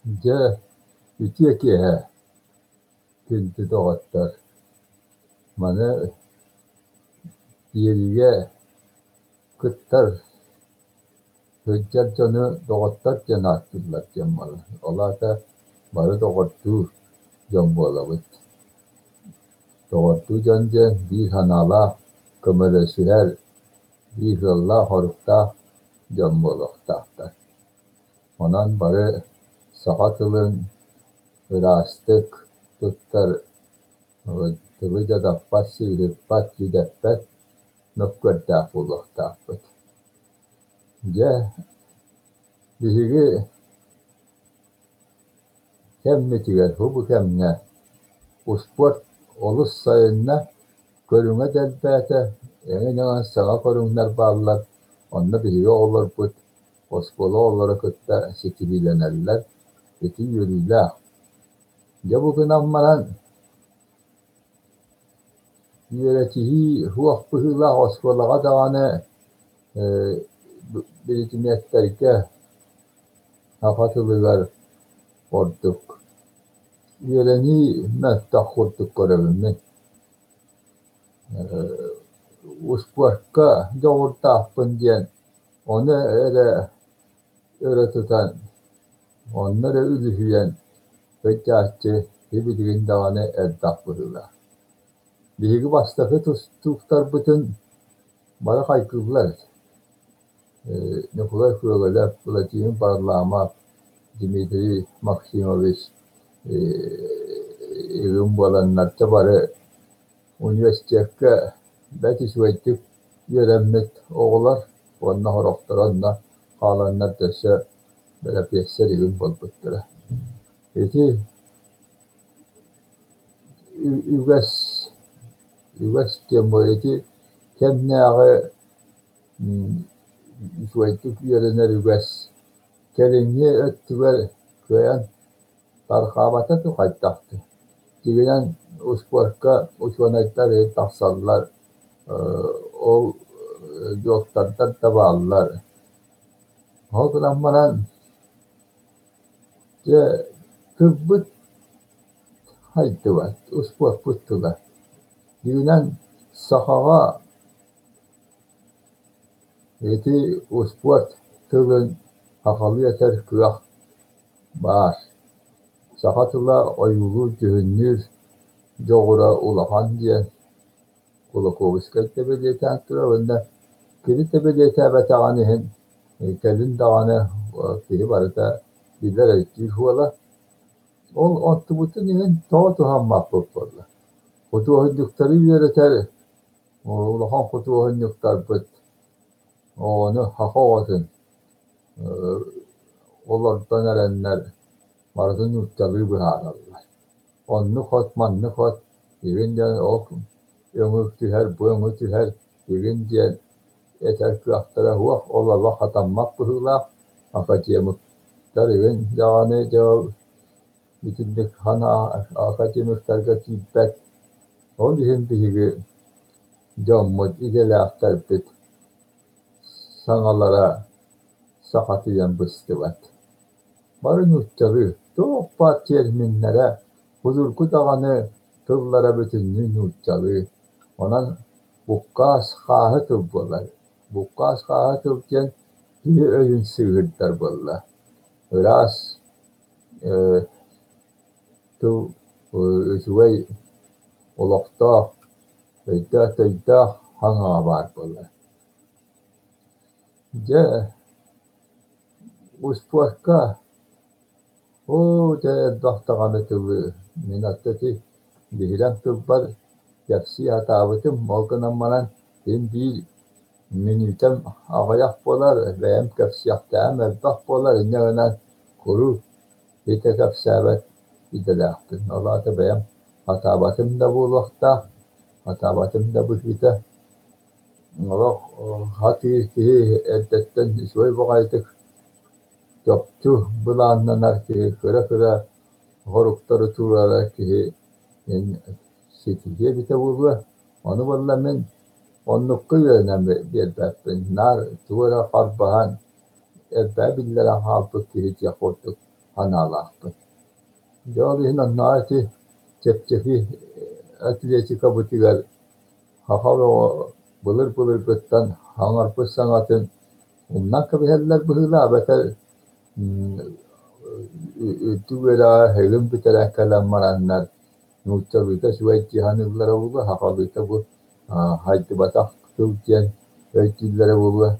Дьэ, үтүө киэһэ, күндү доҕоттор! Маны биэриигэ кыттар сылдьар дьону доҕоттор диэн ааттыыллар диэн буолар. Ол аата бары доҕордуу дьон буолабыт. Доҕордуу дьон диэн биир санаалаах, көмөлөсүһэр, биир сыаллаах-соруктаах дьон буолуохтаахтар. Онон бары саха тылын ыраастык туттар, тылы дьадаппат, сыыһырпат, дьүдэппэт мөккүөрдээх буолуохтаахпыт. Дьэ, биһиги кэммитигэр, бу кэмҥэ успуорт олус сайынна, көрүҥэ да элбээтэ, эҥин-эҥин саҥа көрүҥнэр бааллар, онно биһиги оҕолорбут оскуола оҕолоро кытта ситиһиилэнэллэр, ити үөрүүлээх. Дьэ бу гынан баран үөрэтиһии суох быһыылаах оскуолаҕа даҕаны биридимиэттэргэ саха тылыгар ордук үөрэнии мөлтөх курдук көрөбүн мин. Успуорка дьоҕурдаахпын диэн ону эрэ өрө тутан, онно эрэ үлүһүйэн сылдьааччы сибилигин даҕаны элбэх быһыылаах. Биһиги бастакы тустууктарбытын бары хайгыыллар этэ. Ньукулай Күөгэлэп, Владимир Варламов, Дмитрий Максимович игин буоланнар дьэ бары университекка бэрт үчүгэйдик үөрэммит оҕолор уонна сорохторо онно хааланнар да өссө бэрэпиэссэр игин буолбуттара. Ити үгэс үгэс диэн буолар ити кэмнээҕи үчүгэйдик үөрэнэр үгэс кэлиҥҥи өттүгэр кыайан тарҕаабата дуу хайдах дуу. Дьиҥинэн успуорка учуонайдар тахсаллар, ол доктордар да бааллар. Ол гынан баран дьэ тылбыт хайдыбат, успуорпут тыла. Дьиҥинэн сахаҕа ити успуорт тылын сахалыы этэр кыах баар. Саха тыла ойуулуур-дьүһүннүүр дьоҕура улахан диэн Кулаковскай да бэлиэтээн турар уонна кини да бэлиэтээбэтэҕин иһин кэлин даҕаны киһи барыта билэр өйдүүр буола. Ол онтубутун иһин тоҕо туһаммаппыт буолла? Худуоһунньуктары үөрэтэр улахан худуоһунньуктарбыт оҕону саха оҕотун олордон эрэннэр барытын нууччалыы быһаараллар. Оннук от, маннык от, игин диэн ол өҥү түһэр, бу өҥү түһэр, игин диэн этэр кыахтара суох, ол олох хатаммат быһыылаах. Академиктар игин даҕаны дьэ ол итинник санаа академиктарга тиийбэт. Ол иһин биһиги дьоммут, идэлээхтэрбит саҥалара сахатыйан быстыбат. Бары нууччалыы, туох баар терминнэрэ, судургу даҕаны тыллара бүтүннүү нууччалыы. Онон буккаас хааһы тыл буолар. Буккаас хааһы тыл диэн киһи өйүн сыыһырдар буолла. Ыраас тыл үчүгэй олохтоох, өйдөөх-төйдөөх хаҥаҕа баар буолар. Дьэ, успуорка оо дьэ элбэх даҕаны тылы мин оттон ити биһирэм тылбар кэпсии сатаабытым, ол гынан баран син биир мүнүүтэм аҕыйах буолар, бэйэм кэпсиэхтээҕим элбэх буолар, инньэ гынан куруук итэ кэпсээбэт идэлээхпин. Ол аата бэйэм сатаабатым да буолуохтаах, сатаабатым да быһыыта. Олох сатыыр киһи эрдэттэн үчүгэй баҕайытык чопчу былааннанар киһи, кыра-кыра соруктары туруорар киһи ситиһиэ эбитэ буолуо. Ону буолла мин оннукка үөрэнэн биэрбэппин, наар тугу эрэ харбаһан, элбэҕи биллэрэн хаалбыт киһи диэх курдук. санаалаахпын. Дьэ ол иһин оннооҕор ити чэпчэки атлетикабытыгар саха оҕо былыр-былыргыттан саҥарбыт саҥатын умнан кэбиһэллэр быһыылаах эбэтэр үрдүк үөрэҕи эһигин бүтэрэн кэлэн бараннар нууччалыыта үчүгэй дии саныыллара буолуо, сахалыыта бу хайдыбатах тыл диэн өйдүүллэрэ буолуо.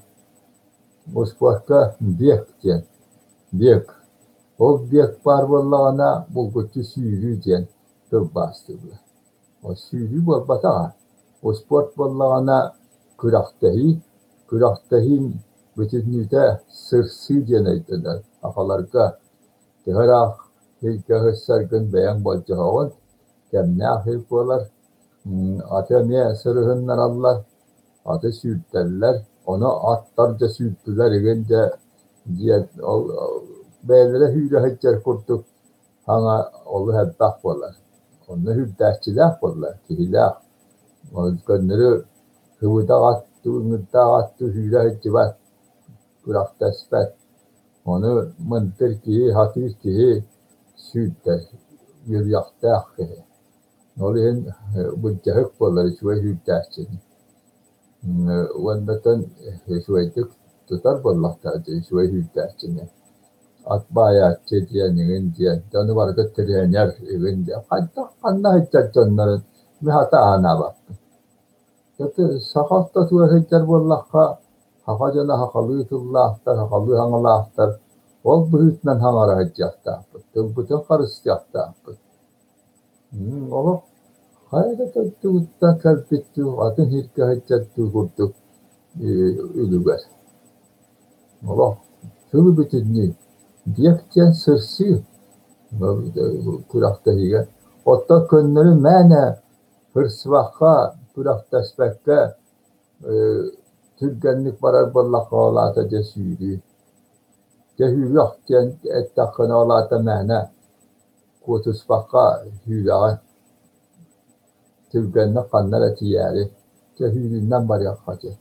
Успуорка бег диэн, бег. Ол бег баар буоллаҕына булгуччу сүүрүү диэн тылбаастыыллар. Ол сүүрүү буолбатаҕа. Успуорт буоллаҕына күрэхтэһии, күрэхтэһии бүтүннүүтэ сырсыы диэн өйдөнөр. Сахаларга төһө ыраах сиргэ сырсаргын бэйэҥ болдьоһоҕун, кэмнээх сир буолар. Аты эмиэ сырыһыннараллар, аты сүүрдэллэр, ону аттар дьэ сүүрдүлэр игин дьэ диэн ол бэйэлэрэ сүүрэ сылдьар курдук саҥа олус элбэх буолар. Онно сүүрдээччилээх буолла, киһилээх. Көннөрү сыбыдах ат дуу, ыҥырдаах ат дуу сүүрэ сылдьыбат, күрэхтэспэт. Ону мындыр киһи, сатыыр киһи сүүрдэр, үөрүйэхтээх киһи. Ол иһин былдьаһык буолар үчүгэй сүүрдээччини. Уоннатан үчүгэйдик тутар буоллахтара дии үчүгэй сүүрдээччини. Ат баайааччы диэн игин диэн, дьону барыта тренер игин диэн хайдах ханна сылдьар дьоннорун мин сатаан санаабаппын. Саха ортотугар сылдьар буоллахха, саха дьоно сахалыы тыллаахтар, сахалыы саҥалаахтар, ол быһыытынан саҥара сылдьыахтаахпыт, тылбытын харыстыахтаахпыт. Олох хайа да дойдугуттан кэлбит дуу, атын сиргэ сылдьар дуу курдук үлүгэр. Олох тылы бүтүннүү биэк диэн сырсыы күрэхтэһиигэ. Оттон көннөрү мээнэ сырсыбакка, күрэхтэспэккэ түргэнник барар буоллахха ол аата дьэ сүүрүү. Дьэ сүүрүөх диэн эттэххинэ ол аата мээнэ куотуспакка сүүрэҕин, түргэнник ханна эрэ тиийээри, дьэ сүүрүүнэн барыахха диэн,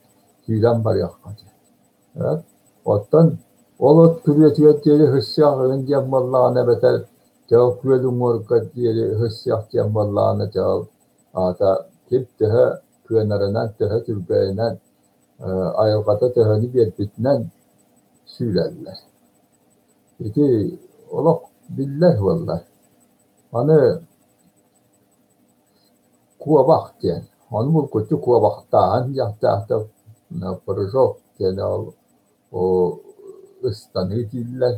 сүүрэн барыахха диэн. Оттон ол от күрүөтүгэр диэри сырсыах игин диэн буоллаҕына эбэтэр дьэ ол күөл уҥуорга диэри сырсыах диэн буоллаҕына дьэ ол аата ким төһө кыанарынан, төһө түргэнинэн, айылҕата төһөнү биэрбитинэн сүүрэллэр. Ити олох биллэр буолла. Аны куобах диэн, ону булгуччу куобахтааһын диэхтээхтэр, прыжок диэн ол ыстаныы дииллэр.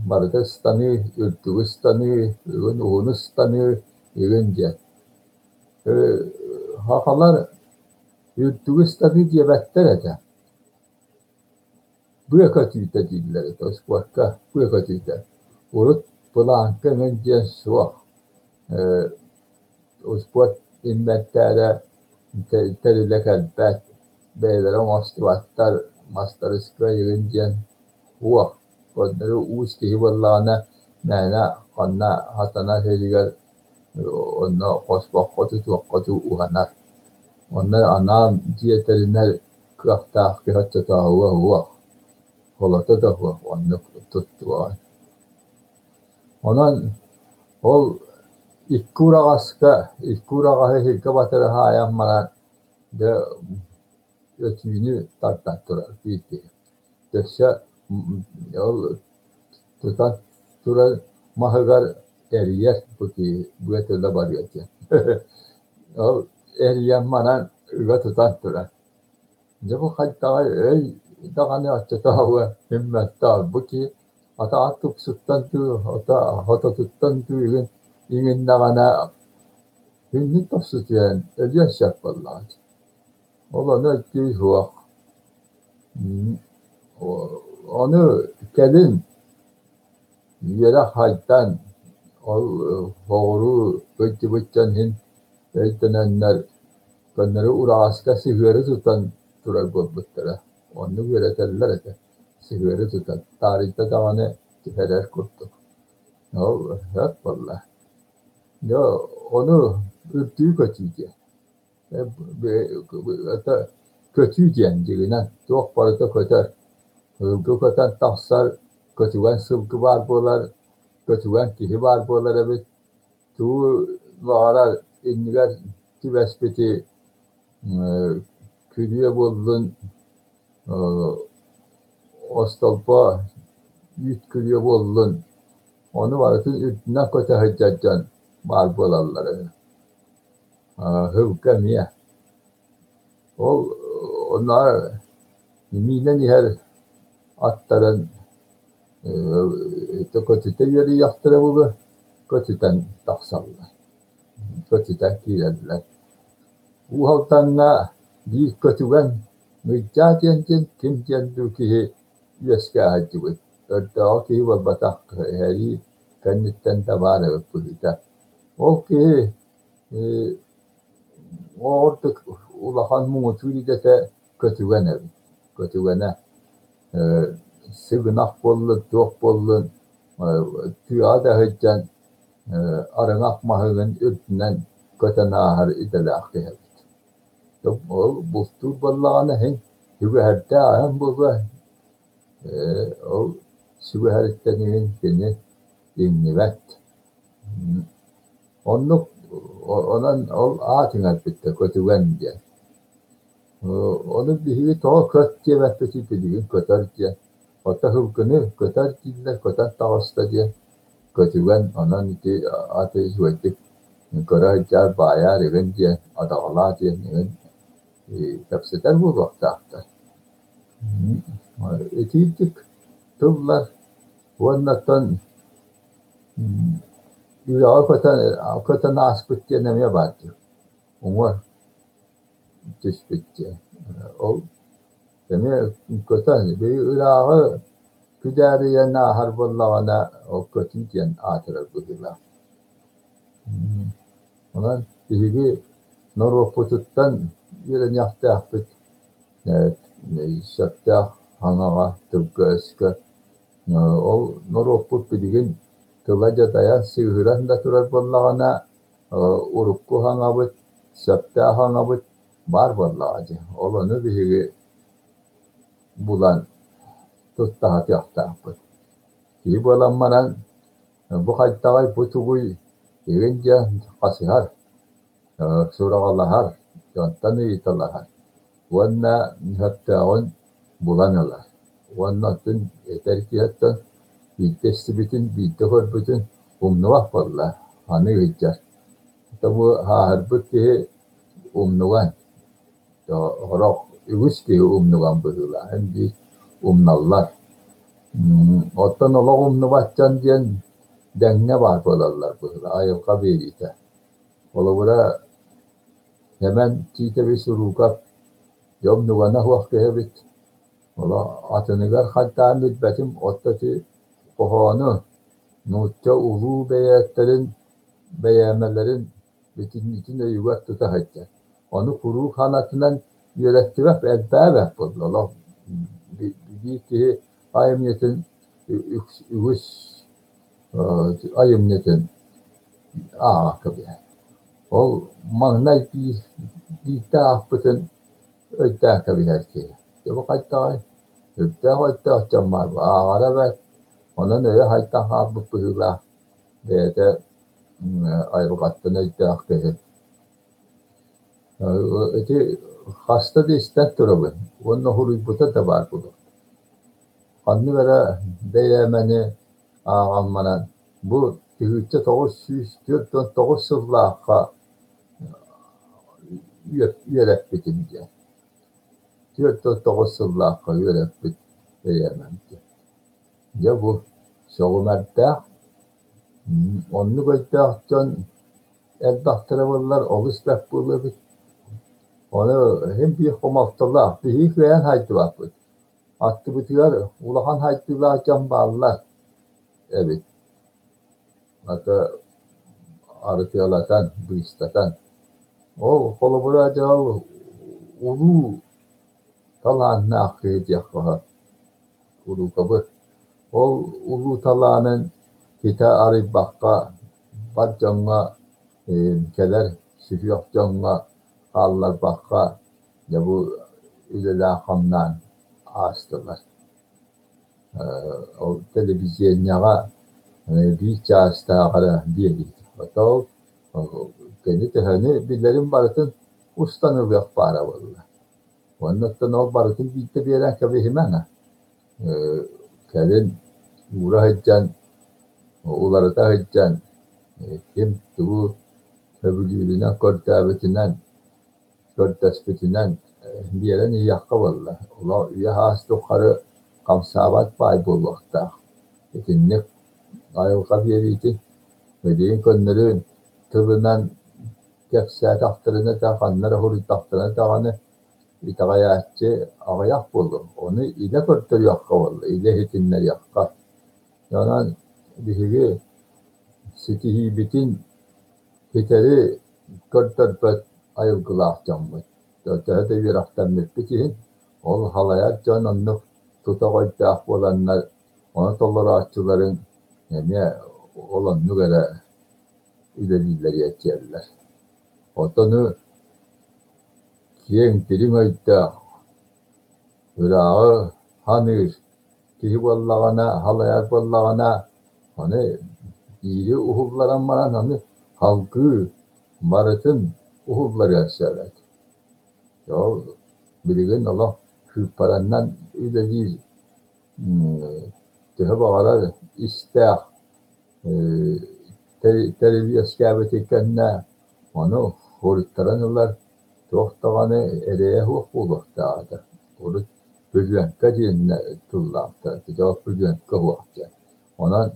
Барыта ыстаныы, үрдүгү ыстаныы, үгүн уһуну ыстаныы игин диэн. Сахалар үрдүгү ыстаныы диэбэттэр этэ. Быа көтүүтэ дииллэр этэ, успуорка быа көтүүтэ. Урут былааҥка эҥин диэн суох. Успуорт инбэнтээрэ тэрилэ кэлбэт, бэйэлэрэ оҥостубаттар, мастарыскыай игин диэн суох. Көннөрү уус киһи буоллаҕына мээнэ ханна сатанар сиригэр онно хоспоххо тутуохха дуу уһанар. Онно анаан дьиэ тэринэр кыахтаах киһи оччотооҕуга суох, солото да суох оннук туттуоҕа. Онон ол икки ураҕаска, икки ураҕаһы сиргэ батары хаайан баран дьэ өтүүнү тардан турар биир киһи. Өссө ол тутан турар маһыгар эрийэр бу киһи быа тыла барыа диэн. Ол эрийэн баран ыга тутан турар. Дьэ бу хайдаҕай өй даҕаны оччотооҕу миммэттээ бу киһи атаҕа тупсуттан дуу, хототуттан дуу игин иҥиннэҕинэ күннүк тохсутуйан өлүөн сөп буоллаҕа дии. Ол ону өйдүү суох. Ону кэлин үөрэх хайдан ол соҕуруу сылдьыбыт дьон иһин өйдөнөннөр көннөрү ураҕаска сыһыары тутан турар буолбуттара. Оннук үөрэтэллэр этэ, сыһыары тутан, таарыйда даҕаны түһэрэр курдук. Ол сөп буолла. Дьэ ону үрдүү көтүү диэн. Көтүү диэн дьиҥинэн туох барыта көтөр. Сылгы көтөн тахсар, көтүгэн сылгы баар буолар. Көтүгэн киһи баар буолар эбит. Тугу баҕарар иннигэр түбэспити күрүө буоллун, остолбо үүт күрүө буоллун, ону барытын үрдүнэн көтө сылдьар дьон баар буолаллар үһү. Сылгы эмиэ. Ол оннооҕор миинэн иһэр аттарын көтүтэ үөрүйэхтэрэ буолуо, көтүтэн тахсаллар, көтүтэн киирэллэр. Уус Алдаҥҥа биир көтүгэн Мыдьаа диэн диэн ким диэн дуу киһи үөскээ сылдьыбыт. Өрдөөҕү киһи буолбатах, сэрии кэнниттэн да баар эбит быһыыта. Ол киһи ордук улахан муҥутуур идэтэ көтүгэн эбит. Көтүгэнэ сыгынах буоллун, туох буоллун, тыаҕа да сылдьан арыҥах маһын үрдүнэн көтөн ааһар идэлээх киһи эбит. Ол бултуур буоллаҕына иһин сүгэһэрдээх аһын буолуо. Ол сүгэһэриттэн иһин кини иҥнибэт. Оннук онон ол аат иҥэрбиттэр көтүгэн диэн. Ону биһиги тоҕо көт диэбэппитий билигин көтөр диэн. Ото сылгыны көтөр дииллэр, көтөн таҕыста диэн көтүгэн онон ити аты үчүгэйдик көрө сылдьаар, баайаар игин диэн, адаҕалаа диэн игин кэпсэтэр буолуохтаахтар. Итиитик тыллар уонна оттон үрэҕи көтөн, көтөн ааспыт диэн эмиэ баар дии. Уҥуор түспүт диэн. Ол эмиэ көтөн, били ырааҕы күдээрийэн ааһар буоллаҕына, ол көтүү диэн аатырар быһыылаах. Онон биһиги норуоппутуттан үөрэниэхтээхпит сөптөөх саҥаҕа, тылга-өскө. Ол норуоппут билигин тыла дьадайан, сыыһыран да турар буоллаҕына, урукку саҥабыт, сөптөөх саҥабыт баар буоллаҕа дии. Ол ону биһиги булан тутта сатыахтаахпыт. Киһи буолан баран бу хайдаҕый, бу тугуй игин диэн хасыһар, сураҕалаһар, дьонтон ыйыталаһар уонна сөптөөҕүн булан ылар. Уонна оттон этэр киһиттэн биирдэ истибитин, биирдэ көрбүтүн умнубат буолла, аны ыйдьар. Бу ааһырбыт киһи умнуган, сорох үгүс киһи умнуган быһыылаах, эн биир умналлар. Оттон олох умнубат дьон диэн дэҥҥэ баар буолаллар быһыылаах, айылҕа биэриитэ. Холобура, Сэмэн Тиитэбис Уруукап дьэ умнугана суох киһи эбит. Олох атыныгар хантаан билбэтим, оттон ити хоһоону нуучча улуу бэйээттэрин бэйээмэлэрин бүтүннүүтүн өйүгэр тута сылдьар. Ону куруук санатынан үөрэттибэт, элбээбэт буолла. Олох биир киһи айымньытын үгүс айымньытын ааҕа кэбиһэр. Ол маҥнай биирдэ аахпытын өйдөөн кэбиһэр киһи. Дьэ бу хайдаҕый? Үрдээх өйдөөх дьон баар ааҕара бэрт, онон өйө хайдах хаалбыт быһыылаах бэйэтэ айылҕаттан өйдөөх киһи. Ити хаста да истэн турабын уонна суруйбута да баар буолуо. Ханнык эрэ бэйээмэни ааҕан баран бу 1949 сыллаахха үөрэппитим диэн. 49 сыллаахха үөрэппит бэйээмэм диэн. Дьэ бу сөҕүмэрдээх, оннук өйдөөх дьон элбэхтэрэ буоллар олус бэрт буолуо эбит. Ону син биир хомолтолоох, биһиги кыайан хайдыбаппыт. Аттыбытыгар улахан хайдыылаах дьон бааллар эбит. Ата арытыалатан, быыстатан. Ол холобура дьэ ол улуу талааннаах киһи диэххэ сөп. Уруукабыт. Ол улуу талаанын ситэ арыйбакка бар дьоҥҥо кэлэр сүһүөх дьоҥҥо хаалларбакка дьэ бу үлэлээн-хамнаан аастылар. Ол телевидениеҕэ Биир чаастаах эрэ биэрии. Оттон ол кини төһөнү билэрин барытын устан ылыах баара буолла. Уонна оттон ол барытын биирдэ биэрэн кэбиһимэҥ аа. Кэлин уура сылдьан, уларыта сылдьан, ким тугу сөбүлүүрүнэн, көрдөөбүтүнэн, көрдөспүтүнэн биэрэн иһиэххэ буолла. Олох үйэ-саас тухары хамсаабат баай буолуохтаах. Итинник айылҕа биэриитин билигин көннөрү тылынан кэпсээтэхтэринэ да, ханна эрэ суруйдахтарына даҕаны итэҕэйээччи аҕыйах буолуо. Ону илэ көрдөрүөххэ буолла, илэ иһитиннэриэххэ. Онон биһиги ситиһиибитин ситэри көрдөрбөт айылгылаах дьоммут. Төһө да үөрэхтэммиппит иһин, ол салайар дьон оннук тутах өйдөөх буоланнар, ону толорооччуларын эмиэ ол оннук эрэ үлэлииллэр иэччиэллэр. Оттон киэҥ, дириҥ өйдөөх, ырааҕы саныыр киһи буоллаҕына, салайар буоллаҕына, аны биири уһулларан баран аны салгыы барытын уһулларыан сөп эбит. Ол билигин олох сыыппаранан үлэлиир төһө баҕарар истээх тэрил үөскээбитин кэннэ ону суруйтаран ылар туох даҕаны эрэйэ суох буолуохтаах этэ. Урут бүлүөҥкэ диэн тыллаахтар, бүлүөҥкэ суох диэн. Онон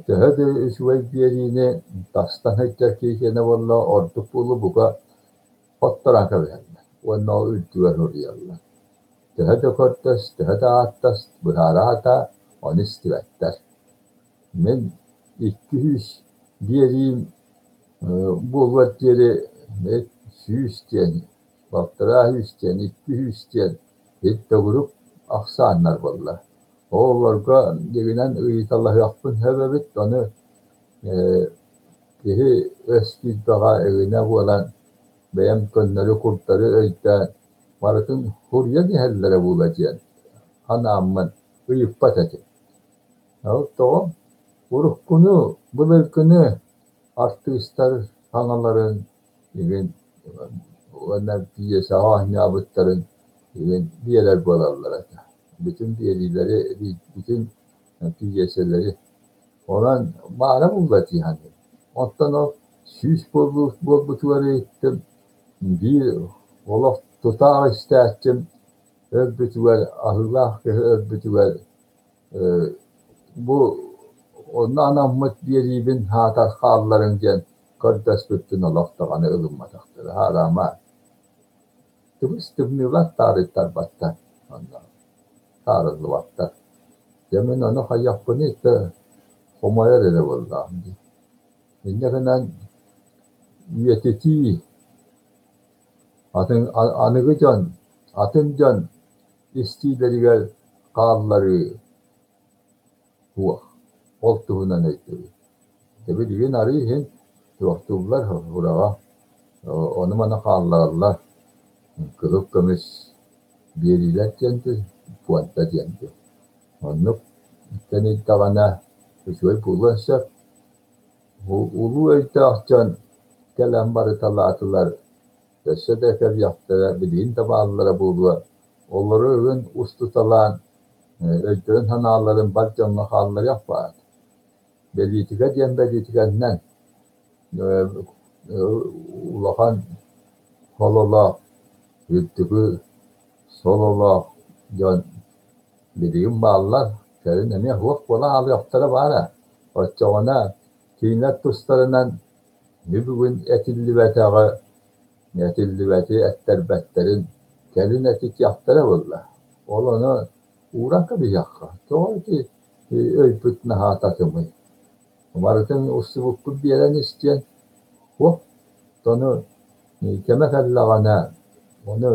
төһө да үчүгэй биэриини тастан сылдьар киһи киэнэ буолла ордук буолуо бука хотторон кэбиһэллэр уонна ол үрдүгэр суруйаллар. Төһө да көрдөс, төһө да ааттас, быһаара сатаа, ону истибэттэр. Мин 200 биэриим буолуор диэри 100 диэн, 1,5 сүүс диэн, 200 диэн төгүрүк ахсааннар буолла. Ол олорго дьиҥинэн ыйыталаһыахпын сөп эбит, ону киһи өс киирбэҕэ эҥинэ буолан бэйэм көннөрү курдары өйдөөн барытын суруйан иһэллэрэ буолуо диэн санааммын ыйыппат этим. Ол тоҕо уруккуну, былыргыны артыыстар саҥаларын игин уонна пьесаҕа оонньообуттарын игин биэрэр буолаллар этэ. Бүтүн биэриилэри, бүтүн пьесэлэри. Онон баара буолла дии саныыбын. Оттон ол 100 буолбутугар ыйыттым, биир олох тутаах истээччим өлбүтүгэр, аһыылаах киһи өлбүтүгэр бу онно анаммыт биэриибин саатар хаалларыҥ диэн көрдөспүппүн олох даҕаны ылымматахтара. Хараама тыбыс-тымныылар таарыйтарбаттар онно таарыллыбаттар. Дьэ мин ону хайыахпыный да хомойор эрэ буоллаҕым дии. Инньэ гынан үйэтитии атын аныгы дьон, атын дьон истиилэригэр хаалларыы суох. Ол туһунан өйдөбүл. Дьэ билигин арыы иһин туохтууллар ураҕа, ону-маны хааллараллар. Кыһыл көмүс биэриилэр диэн пуонда диэн Оннук тэнийдэҕинэ үчүгэй буолуон сөп. Улуу өйдөөх дьон кэлэн барыталаатылар, өссө да кэлиэхтэрэ, билигин да бааллара буолуо. Олору ыгын устуталаан өйдөрүн-санааларын бар дьоҥҥо хаалларыах баар. Бэлиитикэ диэн бэлиитикэннэн улахан сололоох, үрдүкү сололоох дьон билигин бааллар, кэлин эмиэ суох буолан хаалыахтара баара. Оччоҕуна кинилэр тустарынан бүгүн этиллибэтэҕи, этиллибэти эттэрбэттэрин кэлин этитиэхтэрэ буолла. Ол ону ууран кэбиһиэххэ. Тоҕо ити өйбүт наһаа татымый? Барытын устубуккун биэрэн истиэн суох. Ону кэмэ кэллэҕинэ, ону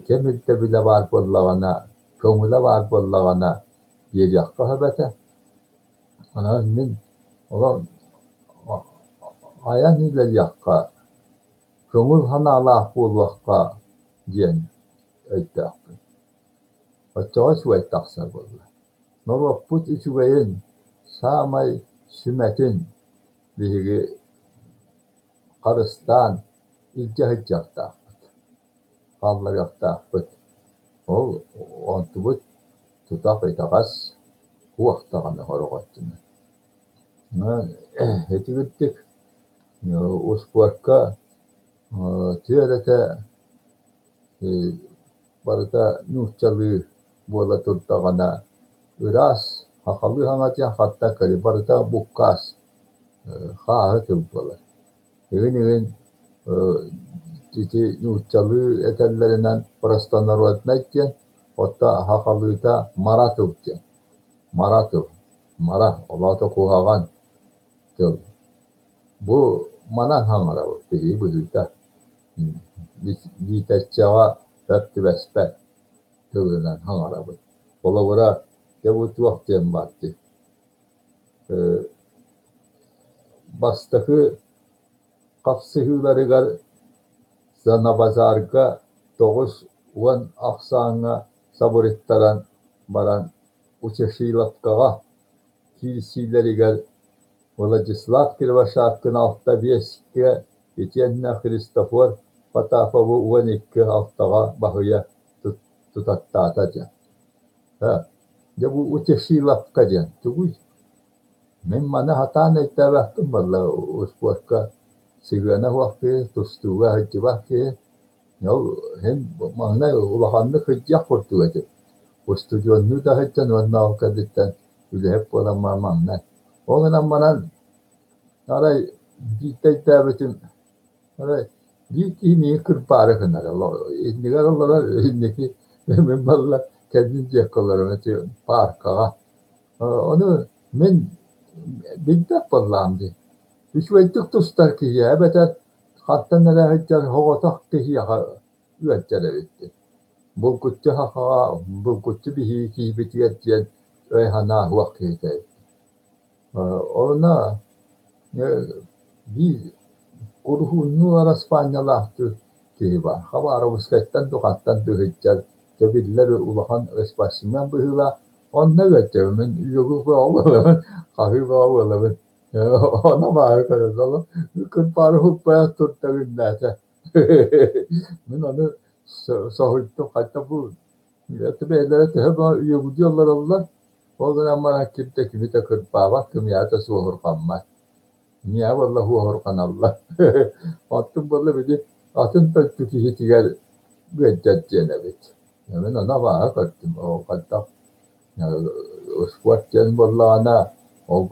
кэм ирдэбилэ баар буоллаҕына, көҥүлэ баар буоллаҕына биэриэххэ сөп этэ. Онон мин олох айан үлэлиэххэ, көҥүл санаалаах буолуохха диэн өйдөөхпүн. Оччоҕо үчүгэй тахсар буолла. Норуоппут үчүгэйин саамай сүмэтин биһиги харыстаан илдьэ сылдьыахтаахпыт, хаалларыахтаахпыт. Ол онтубут тутах итэҕэс суох даҕаны сорох өттүнэн. Итигирдик успуорка түөрэтэ барыта нууччалыы буола турдаҕына ыраас сахалыы саҥа диэн хантан кэлиэй, барыта буккаас, хааһы тыл буолар. Игин-игин ити нууччалыы этэллэринэн простонароднай диэн, оттон сахалыыта мара тыл диэн. Мара тыл, мара, ол аата куһаҕан тыл. Бу манан саҥарабыт киһи быһыыта. Биитэччэҕэ сөп түбэспэт тылынан саҥарабыт. Холобура, дьэ бу туох диэн баар дии Бастакы хапсыһыыларыгар Занабазарга 90 ахсааҥҥа сабырыттаран баран Учашиловкаҕа киирсиилэригэр Владислав Кривошапкин 6-5-кэ итиэннэ Христофор Потаповы 12-6-ҕа баһыйа тутаттаата диэн. Дьэ бу Утешиловка диэн тугуй? Мин маны сатаан өйдөөбөппүн буолла, успуорка сыһыана суох киһи, тустууга сылдьыбат киһи. Ол иһин маҥнай улаханнык сылдьыах курдук этим. Устудьуоннуу да сылдьан уонна ол кэнниттэн үлэһит буолан баран маҥнай. Ол гынан баран арай биирдэ өйдөөбүтүм, арай биир киһи миигин кырбаары гынар, иннигэр олорор, инники мин буолла кэннин диэки олоробун ити пааркаҕа. Ону мин билбэт буоллаҕым дии. Үчүгэйдик тустар киһи эбэтэр хантан эрэ сылдьар соҕотох киһиэхэ ыалдьар эбиппин. Булгуччу сахаҕа, булгуччу биһиги киһибитигэр диэн өй-санаа суох киһитэ эбиппин. Онно биир куруһууннуу араспаанньалаах киһи баар. Хабаровскайтан дуу, хантан дуу сылдьар, дьэ биллэр улахан спортсмен быһыылаах. Онно ыалдьабын, мин үөгү бөҕө буолабын, хаһыы бөҕө буолабын. Ону баары көрөн кырбаары һуппайан турда үүннээтэ. Мин ону соһуйдум, хайдах бу бэйэлэрэ төһө үөгүлүү олороллор, ол гынан баран ким да кими да кырбаабат, кимиэхэ да суоһурҕаммат. Миэхэ буолла суоһурҕаналлар. Оттон буолла били атын дойду киһитигэр ыалдьар диэн эбит. Мин ону абааһы көрдүм, ол хайдах успуорт диэн буоллаҕына ол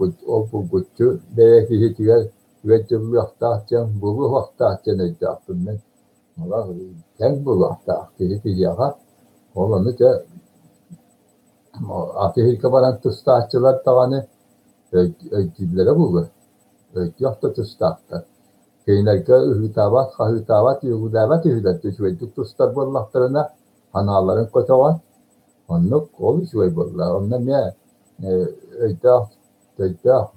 булгуччу бэйэ киһитигэр ыалдьыллыахтаах диэн булуохтаах диэн өйдөөхпүн мин. Тэҥ буолуохтаах киһи киһиэхэ. Ол ону дьэ аты баран тустааччылар даҕаны өйдүүллэрэ буолуо. Өйдүөх да тустаахтар. Кинилэргэ ыһыытаабат, хаһыытаабат, үөгүлээбэт үһүлэр үчүгэйдик тустар буоллахтарына санааларын көтөҕөн оннук ол үчүгэй буолла. Онно эмиэ өйдөөх, төйдөөх,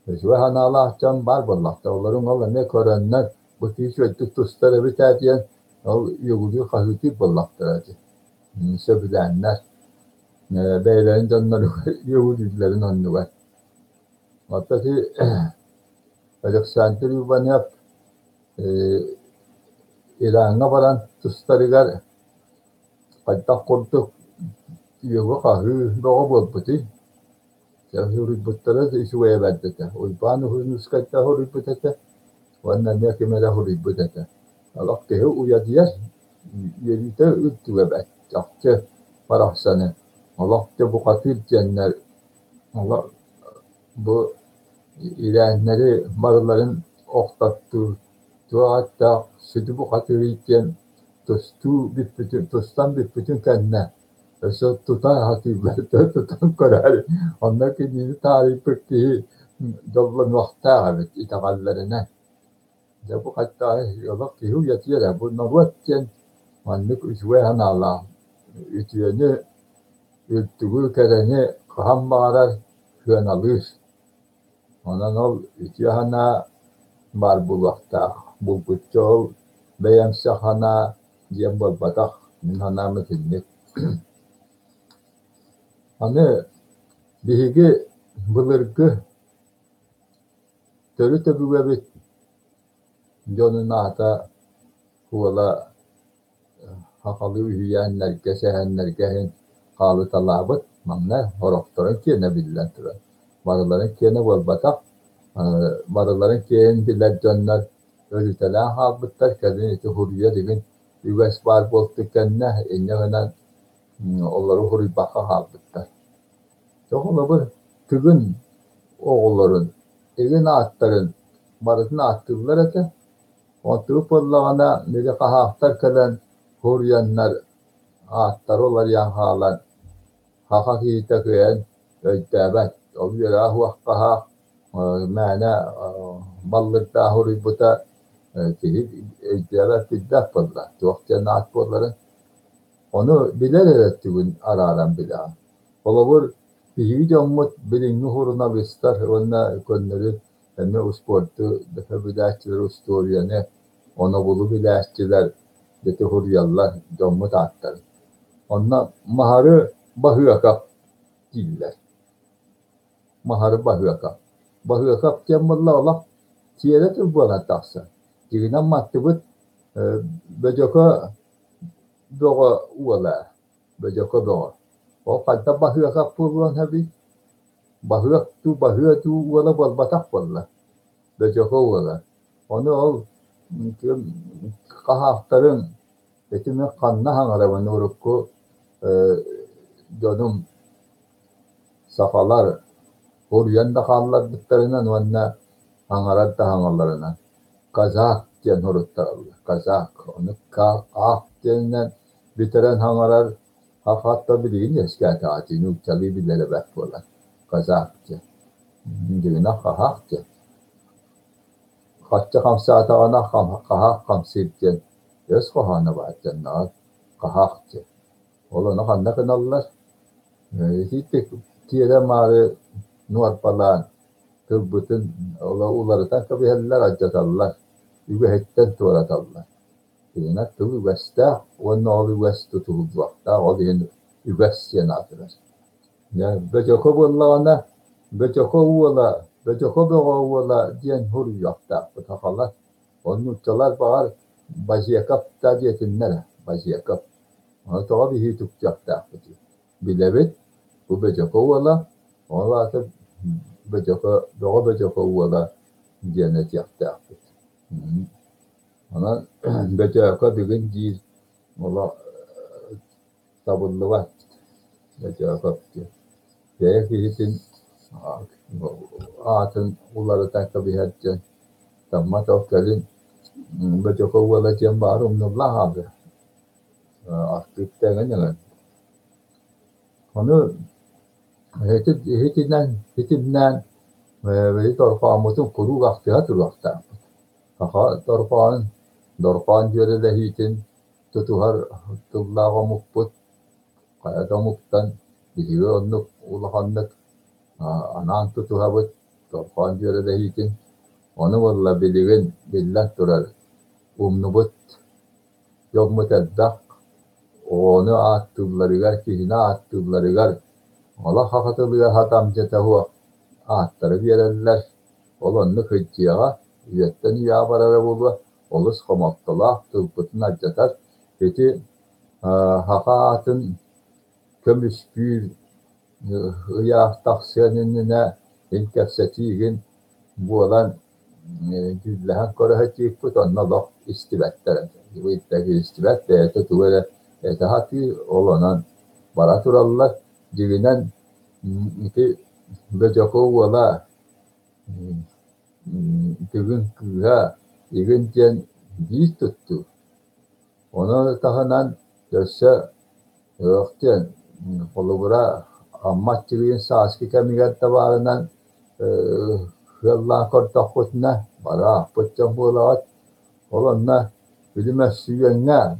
үчүгэй санаалаах дьон баар буоллахтар. Олоруҥ ол эмиэ көрөннөр бу киһи үчүгэйдик тустар эбит ээ диэн ол үөгүлүүр хаһыытыыр буоллахтара дии. Сөбүлээннэр бэйэлэрин дьонноругар үөгүлүүллэрин оннугар. Оттон ити Александр Иванов Ираҥҥа баран тустарыгар хайдах курдук үөгү-хаһыы бөҕө буолбутуй? Суруйбуттара да үчүгэйэ бэрт этэ. Уйбаан Уһунускайдаах суруйбут этэ уонна эмиэ ким эрэ суруйбут этэ. Олох киһи уйадыйар, үөрүүтэ үрдүгэ бэрт, чахчы барахсаны. Олох дьэ бухатыыр диэннэр олох бу ирээннэри барыларын охтоттуур, туох ааттаах сүдү бухатыырый диэн тустуу бүппүтүн, тустан бүппүтүн кэннэ өссө тута сатыыллар, тутан көрөөр, онно кинини таарыйбыт киһи дьоллонуохтаах эбит итэҕэллэринэн. Дьэ бу хайдах олох киһи уйатыйар эрэ, бу норуот диэн маннык үчүгэй санаалаах, үтүөнү, үрдүгү, кэрэни хаһан баҕарар сыаналыыр. Онон ол үтүө санаа баар буолуохтаах. Булгуччу ол бэйэмсэх санаа диэн буолбатах, мин санаам итинник. Аны биһиги Былыргы төрүт өбүгэбит дьонун аата уола сахалыы үһүйээннэргэ, сэһэннэргэ иһин хаалыталаабыт. Манна сорохторун киэнэ биллэн турар. Барыларын киэнэ буолбатах, барыларын киэнин билэр дьоннор өлүтэлээн хаалбыттар. Кэлин ити суруйар игин үгэс баар буолтун кэннэ, инньэ гынан олору суруйбакка хаалбыттар. Холобур, Тыгын оҕолорун, игин ааттарын барытын ааттыыллар этэ. Онтубут буоллаҕына, били хаһаахтар кэлэн суруйаннар ааттара уларыйан хаалан, саха киһитэ кыайан өйдөөбөт. Ол үөрэҕэ суох хаһаах мээнэ баллырдаах суруйбута киһи өйдөөбөт, билбэт буолла. Туох диэн аат буоларын. Ону билэр эрэ өттүгүн арааран билэҕин. Холобур, биһиги дьоммут билиҥҥи суруналыыстар уонна көннөрү эмиэ успуорду билээччилэр, устуоруйаны, онобулу билээччилэр ити суруйаллар дьоммут ааттарын. Онно Маһары Баһыакап дииллэр. Маһары Баһыакап. Баһыакап диэн буолла олох тиэрэ тыл буолан тахсар. Дьиҥинэн маттыбыт Бөдьөкө Бөҕө уола Бөдьөкө Бөҕө. Ол хайдах Баһыакап буолуон сөбүй? Баһыак дуу, Баһыа дуу уола буолбатах буолла. Бөдьөкө уола. Ону ол хаһаахтарын ити мин ханна саҥарабын урукку дьонум сахалар уруйан да хаалларбыттарынан уонна саҥарар да саҥаларынан казак диэн суруттараллар казак ону ак диэнинэн бүтэрэн саҥарар хата билигин үөскээтэҕэ дии нууччалыы билэрэ бэрт буолар казак диэн дьиҥинэн хаһаах диэн хаччы хамсаатаҕына хаһаах хамсыыр диэн өс хоһооно баар дьонноох хаһаах диэн ол ону ханна гыналлар итиитик тиэрэ-маары нуорпалаан тылбытын уларытан кэбиһэллэр, алдьаталлар, үгэһиттэн туораталлар. Итинэн тыл үгэстээх уонна ол үгэс тутуһуллуохтаах, ол иһин үгэс диэн аатырар. Бөтөкө буоллаҕына, Бөтөкө уола, Бөтөкө Бөҕө уола диэн суруйуохтаахпыт сахалар. Ол нууччалар баҕар Базеков да диэтиннэр ээ, Базеков. Ону тоҕо биһиги үтүктүөхтээхпитий? Билэбит, бу Бөтөкө уола, ол аата Бөтөкө, Бөҕө Бөтөкө уола диэн этиэхтээхпит. Онон Бөтөөкө бүгүн диир олох табыллыбат Бөтөөкөп диэн. Бэйэ киһитин аатын уларытан кэбиһэр диэн Таммат ол кэлин Бөтөкө уола диэн баара умнуллан хаалыа. Артыыпта эҥин эҥин. Ону иһитинэн ситимнээн били дорҕооммутун куруук ахтыһа туруохтаахпыт. Саха дорҕоон, дорҕоон дьүөрэлэһиитин тутуһар тыллаах омукпут. Хайа да омуктан биһиги оннук улаханнык анаан тутуһабыт дорҕоон дьүөрэлэһиитин. Ону буолла билигин биллэн турар умнубут дьоммут элбэх. Оҕону ааттыылларыгар, киһини ааттыылларыгар олох хахатылыга сатамдьыта суох ааттары биэрэллэр. Ол оннук сылдьыаҕа, үйэттэн үйэҕэ барара буолуо, олус хомолтолоох, тылбытын алдьатар. Ити саха аатын көмүскүүр ыйаах тахсыан иннинэ ин кэпсэтиигин буолан дьүүллэһэн көрө сылдьыыппыт, онно олох истибэттэр истибэт бэйэтэ тугу эрэ этэ сатыыр, ол онон бара тураллар. Дьиҥинэн ити Бөдьөкө уола Тыгын кыыһа игин диэн биир туттуу. Ону таһынан өссө ыах диэн холобура Амма аччыгыйын сааскы кэмигэр да баарынан ыаллаан көрдөхпүтүнэ бары аахпыт дьон буолаҕыт. Ол онно били мөссүйүөҥҥэ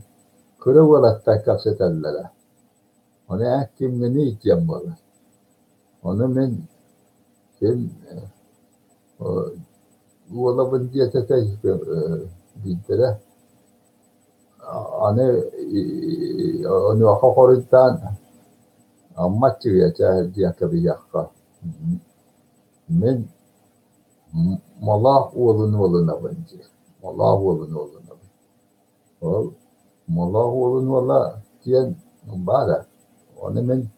кыра уолаттар кэпсэтэллэрэ. Ону эн кимҥиний диэн буолар. Ону мин ким уолабын диэтэтэй биирдэрэ аны онуоха хоруйдаан Амма аччыгыйа чэ диэн кэбиһиэххэ. Мин Молоох уолун уолунабын диир, Молоох уолун уолунабын. Ол Молоох уолун уола диэн баара. Ону мин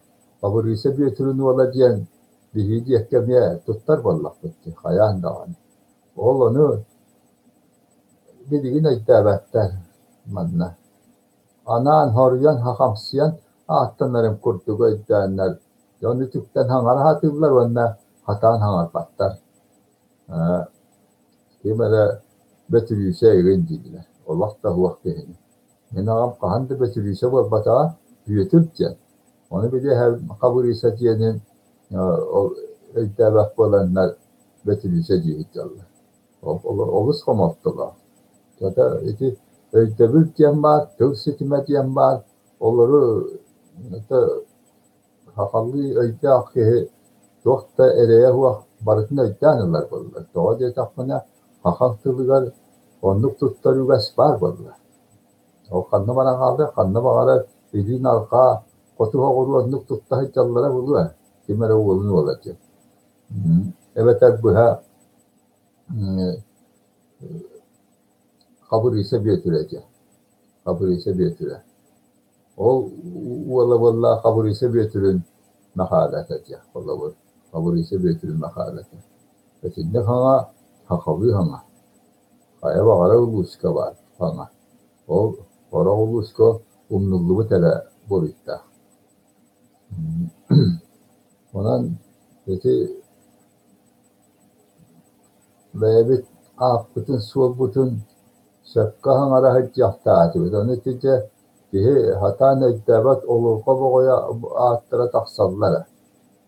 Хабырыыса Бүөтүрүн уола диэн биһиги диэкки эмиэ туттар буоллахпыт дии, хайаан даҕаны. Ол ону билигин өйдөөбөттөр манна. Анаан хоруйан хахамсыйан ааттанарым курдук өйдөөннөр дьон үтүктэн хаҥара сатыыллар уонна хатаан хаҥарбаттар. Ким эрэ Бөтүрүүсэ игин дииллэр, олох да суох киһини. Мин аҕам хаһан да Бөтүрүүсэ буолбатаҕа, Бүөтүр диэн. Ону били эһэм Хабырыыса диэнин ол өйдөөбөх буоланнар Бөтүрүүсэ дии сылдьаллар. Олус хомолтолоох. Хата ити өйдөбүл диэн баар, тыл ситимэ диэн баар, олору сахалыы өйдөөх киһи туох да эрэйэ суох барытын өйдөөн ылар буолла. Тоҕо диэтэхпинэ, саха тылыгар оннук туттар үгэс баар буолла. Ол ханна баран хаалла, ханна баҕарар илиин арҕаа хоту соҕуруу оннук тутта сылдьаллара буолуо, ким эрэ уолун уола диэн. Эбэтэр быһа Хабырыыса Бүөтүрэ диэн. Хабырыыса Бүөтүрэ. Ол уола буолла Хабырыыса Бүөтүрүн Мэхээлэтэ диэн холобур. Хабырыыса Бүөтүрүн Мэхээлэтэ. Итинник хаҥа сахалыы хаҥа. Хайа баҕарар улууска баар хаҥа. Ол сорох улууска умнуллубут эрэ буруйдаах. Онон ити бэйэбит ааппытын-суолбутун сөпкө хаҥара сылдьыахтаатыбыт. Ону ити дьэ киһи сатаан өйдөөбөт олурҕа боҕойо ааттара тахсаллара.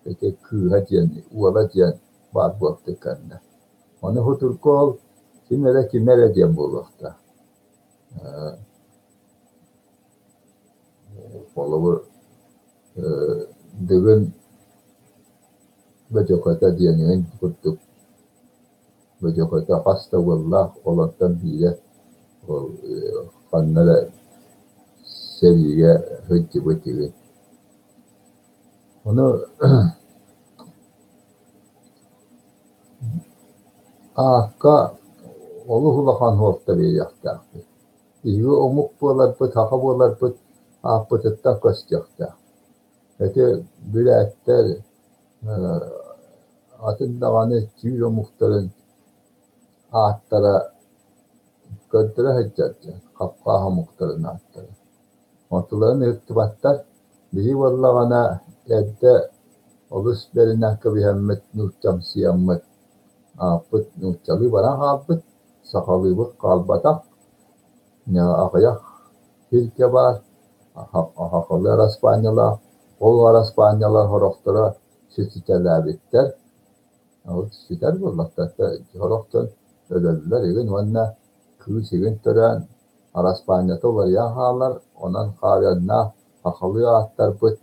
Ити кыыһа диэн, уола диэн баар буолтун кэннэ. Ону судургу ол ким эрэ ким эрэ диэн буолуохтаах. Холобур, Дыгын Бөтөкөтө диэниҥин курдук Бөтөкөтө хас да уоллаах, олортон биирэ ол ханна эрэ сэриигэ сылдьыбыт үһү. Ону аакка олус улахан суолта биэриэхтээхпит. Биһиги омук буоларбыт, саха буоларбыт ааппытыттан көстүөхтээх. Ити бүрээттэр атын даҕаны түүр омуктарын ааттара көрдөрө сылдьар дьон, хапкаас омуктарын ааттара. Онтуларын ыһыктыбаттар. Биһиги буоллаҕына эрдэ олус бэринэн кэбиһэммит, нууччамсыйаммыт, ааппыт нууччалыы баран хаалбыт, сахалыыбыт хаалбатах. Аҕыйах сиргэ баар сахалыы араспаанньалаах, ол араспаанньалар сорохторо сүтүтэлээбиттэр. Ол сүтэр буоллахтар, сорох дьон өлөллөр игин уонна кыыс игин төрөөн араспаанньата уларыйан хаалар, онон хаарыаннаах сахалыы ааттарбыт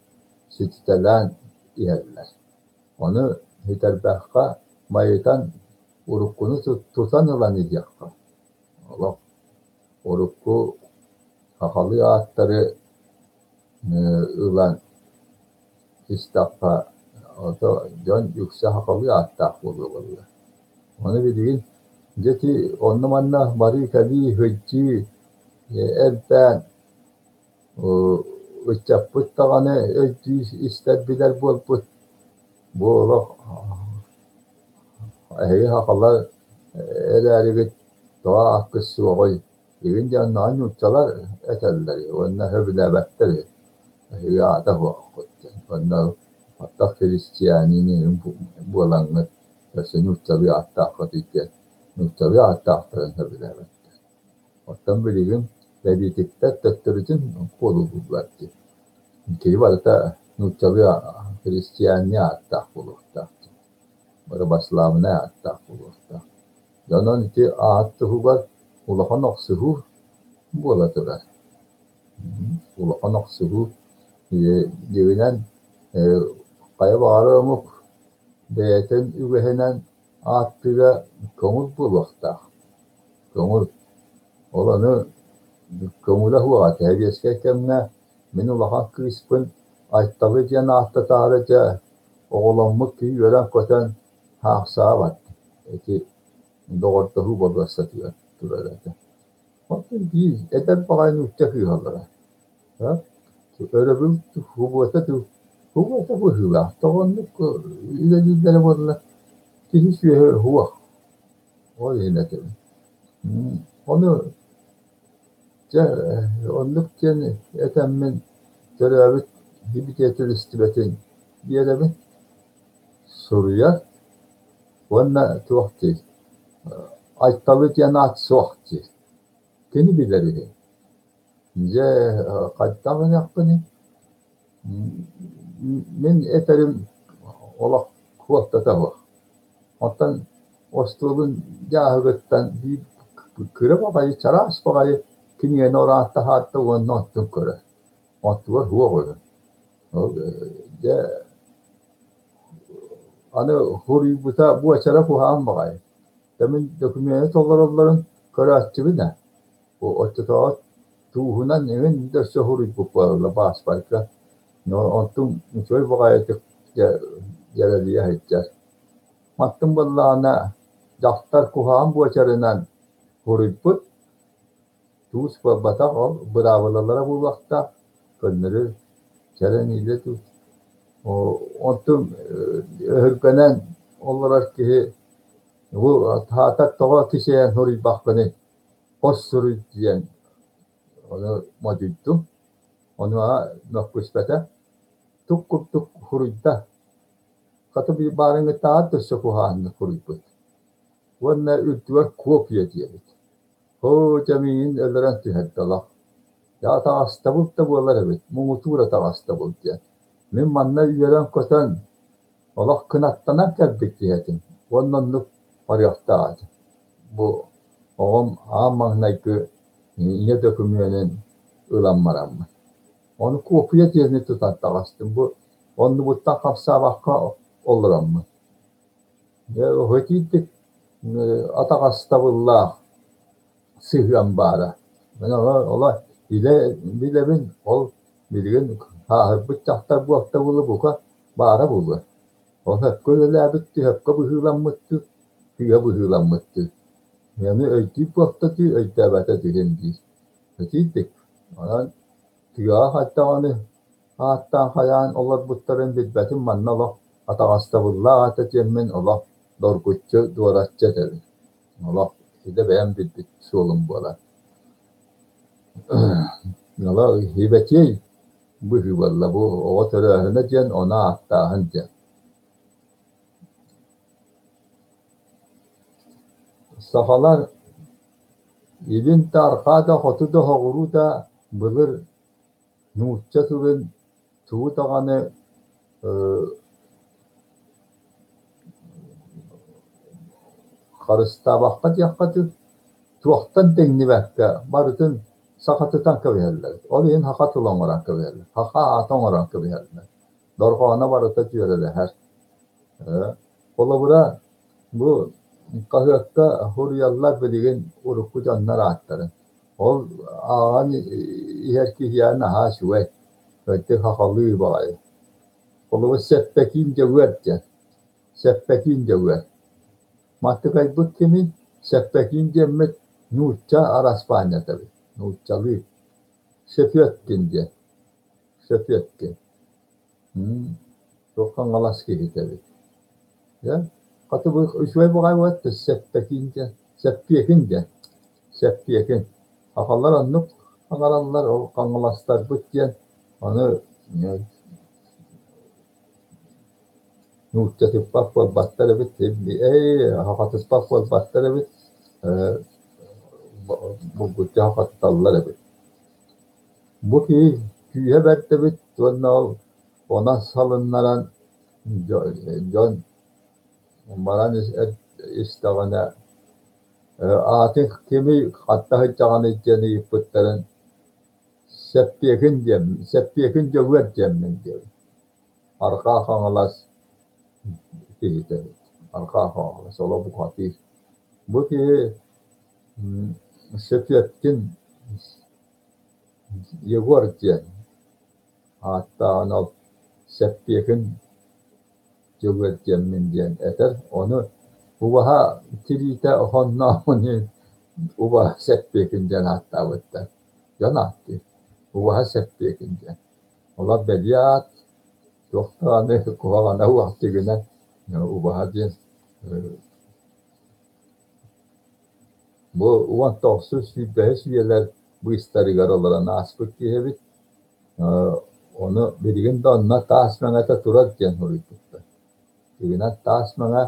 сүтүтэлээн иһэллэр. Ону сүтэрбэххэ байытан уруккуну тутан ылан иһиэххэ. Олох урукку сахалыы ааттары ылан истэххэ, ото дьон үксэ сахалыы ааттаах буолуо буолла. Ону билигин дьэ ити онно-манна барыы-кэлии, сылдьыы элбээн ыччаппыт даҕаны өйдүү истэр билэр буолбут. Бу олох эһиги сахалар эрээригит тоҕо ааккыт суоҕуй? Игин диэн наһаа нууччалар этэллэр уонна сөбүлээбэттэр үһү. Эһиги аата суоххут диэн. Уонна аттах христианин буолаҥҥыт өссө нууччалыы ааттааххыт диэн нууччалыы ааттаахтарын сөбүлээбэттэр. Оттон билигин бэлиитиктэр төттөрүтүн куолулууллар дии. Киһи барыта нууччалыы христианныы ааттаах буолуохтаах дии. Православнай ааттаах буолуохтаах. Онон ити аат туһугар улахан охсуһуу буола турар. Улахан охсуһуу дьиҥинэн хайа баҕарар омук бэйэтин үгэһинэн ааттыыра көҥүл буолуохтаах. Көҥүл. Ол ону көҥүлэ суоҕа. Сэбиэскэй кэмҥэ мин улахан кыыспын Айталы диэн ааттатаары дьэ оҕоломмут киһи үөрэн-көтөн Хаахсаҕа бардым. Ити доҕордоһуу болуоссатыгар турар этэ. Оттон биир эдэр баҕайы нуучча кыыһа олорор. Өрөбүл субуота субуота быһыылаах. Тоҕо оннук үлэлииллэрэ буолла? Киһи сүөһү суох. Ол иһин этэбин. Ону дьэ оннук диэн этэммин төрөөбүт сибидиэтэлистибэтин биэрэбин. Суруйар уонна туох диир, Айталы диэн аат суох диир. Кини билэр үһү. Дьэ, хайдах гыныахпыный? Мин этэрим олох суолтата суох. Оттон остуолун дьааһыгыттан биир кыра баҕайы, чараас баҕайы кинигэни ороон таһаарда уонна оттон көрөр. Оттугар суох үһү. Ол дьэ аны суруйбута буочара куһаҕан баҕайы. Дьэ мин докумуону толороллорун көрөөччүбүн ээ. Оччотооҕу тууһунан эҥин да өссө суруйбут буолаллар бааспарга. Онтум үчүгэй баҕайытык дьэ дьэрэлийэ сылдьар. Мантан буоллаҕына дьахтар куһаҕан буочарынан суруйбут, туус буолбатах, ол быраабылалара буолуохтаах, көннөрү чэрэниилэ туус. Онтум өһүргэнэн олорор киһи бу аһаатар тоҕо кисэйэн суруйбаппыный, хос суруй диэн ону модьуйдум. Онуоха мөккүспэтэ, тук курдук суруйда. Хата баарыҥҥытааҕар да өссө куһаҕаннык суруйбут. Уонна үрдүгэр копия диэбит. Оо, дьэ миигин өлөрөн түһэрдэ олох. Дьэ атаҕастабыл да буолар эбит, муҥутуур атаҕастабыл диэн. Мин манна үөрэн-көтөн, олох кынаттанан кэлбит киһи этим уонна оннук барыахтаах этим. Бу оҕом аан маҥнайгы ийэ дөкүмүөнүн ылан бараммын. Ону куопуйа диэни тутан таҕыстым. Бу оннубуттан хамсаабакка олороммун. Дьэ, итиитик атаҕастабыллаах сыһыан баара. Мин ону илэ билэбин, ол билигин сааһырбыт дьахтар буолта бука баара буолуо. Ол сөпкө үлэлээбиттии, сөпкө быһыыламмыттыы, тыа быһыыламмыттыы. Ону өйдүүр буолта дуу, өйдөөбөтө дуу иһин диир. Итиитик. Онон тыаҕа хайдаҕыный ааттаан хайаан олорбуттарын билбэтим, манна олох атаҕастабыллаах этэ диэммин олох доргуччу, дуораччы этэбин. Олох илэ бэйэм билбит суолум буолар. Олох ибэтиэй быһыы буолла бу оҕо төрөөһүнэ диэн, ону ааттааһын диэн. Сахалар илин да, арҕаа да, хоту да, соҕуруу да былыр нуучча тылын тугу даҕаны харыстаабакка диэххэ дуу, туохтан да иҥнибэккэ барытын сахатытан кэбиһэллэр. Ол иһин саха тыла оҥорон кэбиһэллэр, саха аата оҥорон кэбиһэллэр. Дорҕооно барыта дьүөрэлэһэр. Холобура, бу хаһыакка суруйаллар билигин урукку дьоннор ааттарын. Ол ааҕан иһэр киһиэхэ наһаа үчүгэй, кырдьык сахалыы баҕайы. Холобур, Сэппэкиин Дьөгүөр диэн, Сэппэкиин Дьөгүөр. Маттыкайбыт кимий? Сэппэкиин диэммит нуучча араспаанньата эбит, нууччалыы. Сөпүөткин диэн, Сөпүөткин. Туох Хаҥалас киһитэ эбит. Дьэ, хата бу үчүгэй баҕайы буолла Сэппэкиин диэн, Сэппиэкин диэн, Сэппиэкин. Сахалар оннук саҥараллар, ол хаҥаластарбыт диэн ону нууччатыппат буолбаттар эбит, эй, сахатыппат буолбаттар эбит, булгуччу сахатыталлар эбит. Бу киһи күүһэ бэрт эбит уонна ол онон салыннаран дьон баран истэҕинэ аатын кимий ханна сылдьаҕыный диэн ыйыппыттарын Сэппиэкин диэн Сэппиэкин Дьөгүөр диэммин диэбит. Арҕаа Хаҥалас киһитэ эбит. Арҕаа Хаҥалас оло бухатыыр. Бу киһи Сөпүөткин Егор диэн ааттааҕын ол Сэппиэкин Дьөгүөр диэммин диэн этэр. Ону убаһа тириитэ оһоннооҕун иһин Убаһа Сэппиэкин диэн ааттаабыттар. Дьон ааттыыр. Убаһа Сэппиэкин диэн. Олор бэлиэ аат, туох даҕаны куһаҕана уох дьиҥинэн убаһа диэн бу 19-сүүс үйэлэр быыстарыгар олорон ааспыт киһи эбит. Ону билигин да онно таас мэҥэтэ турар диэн суруйбуттар. Дьиҥинэн таас мэҥэ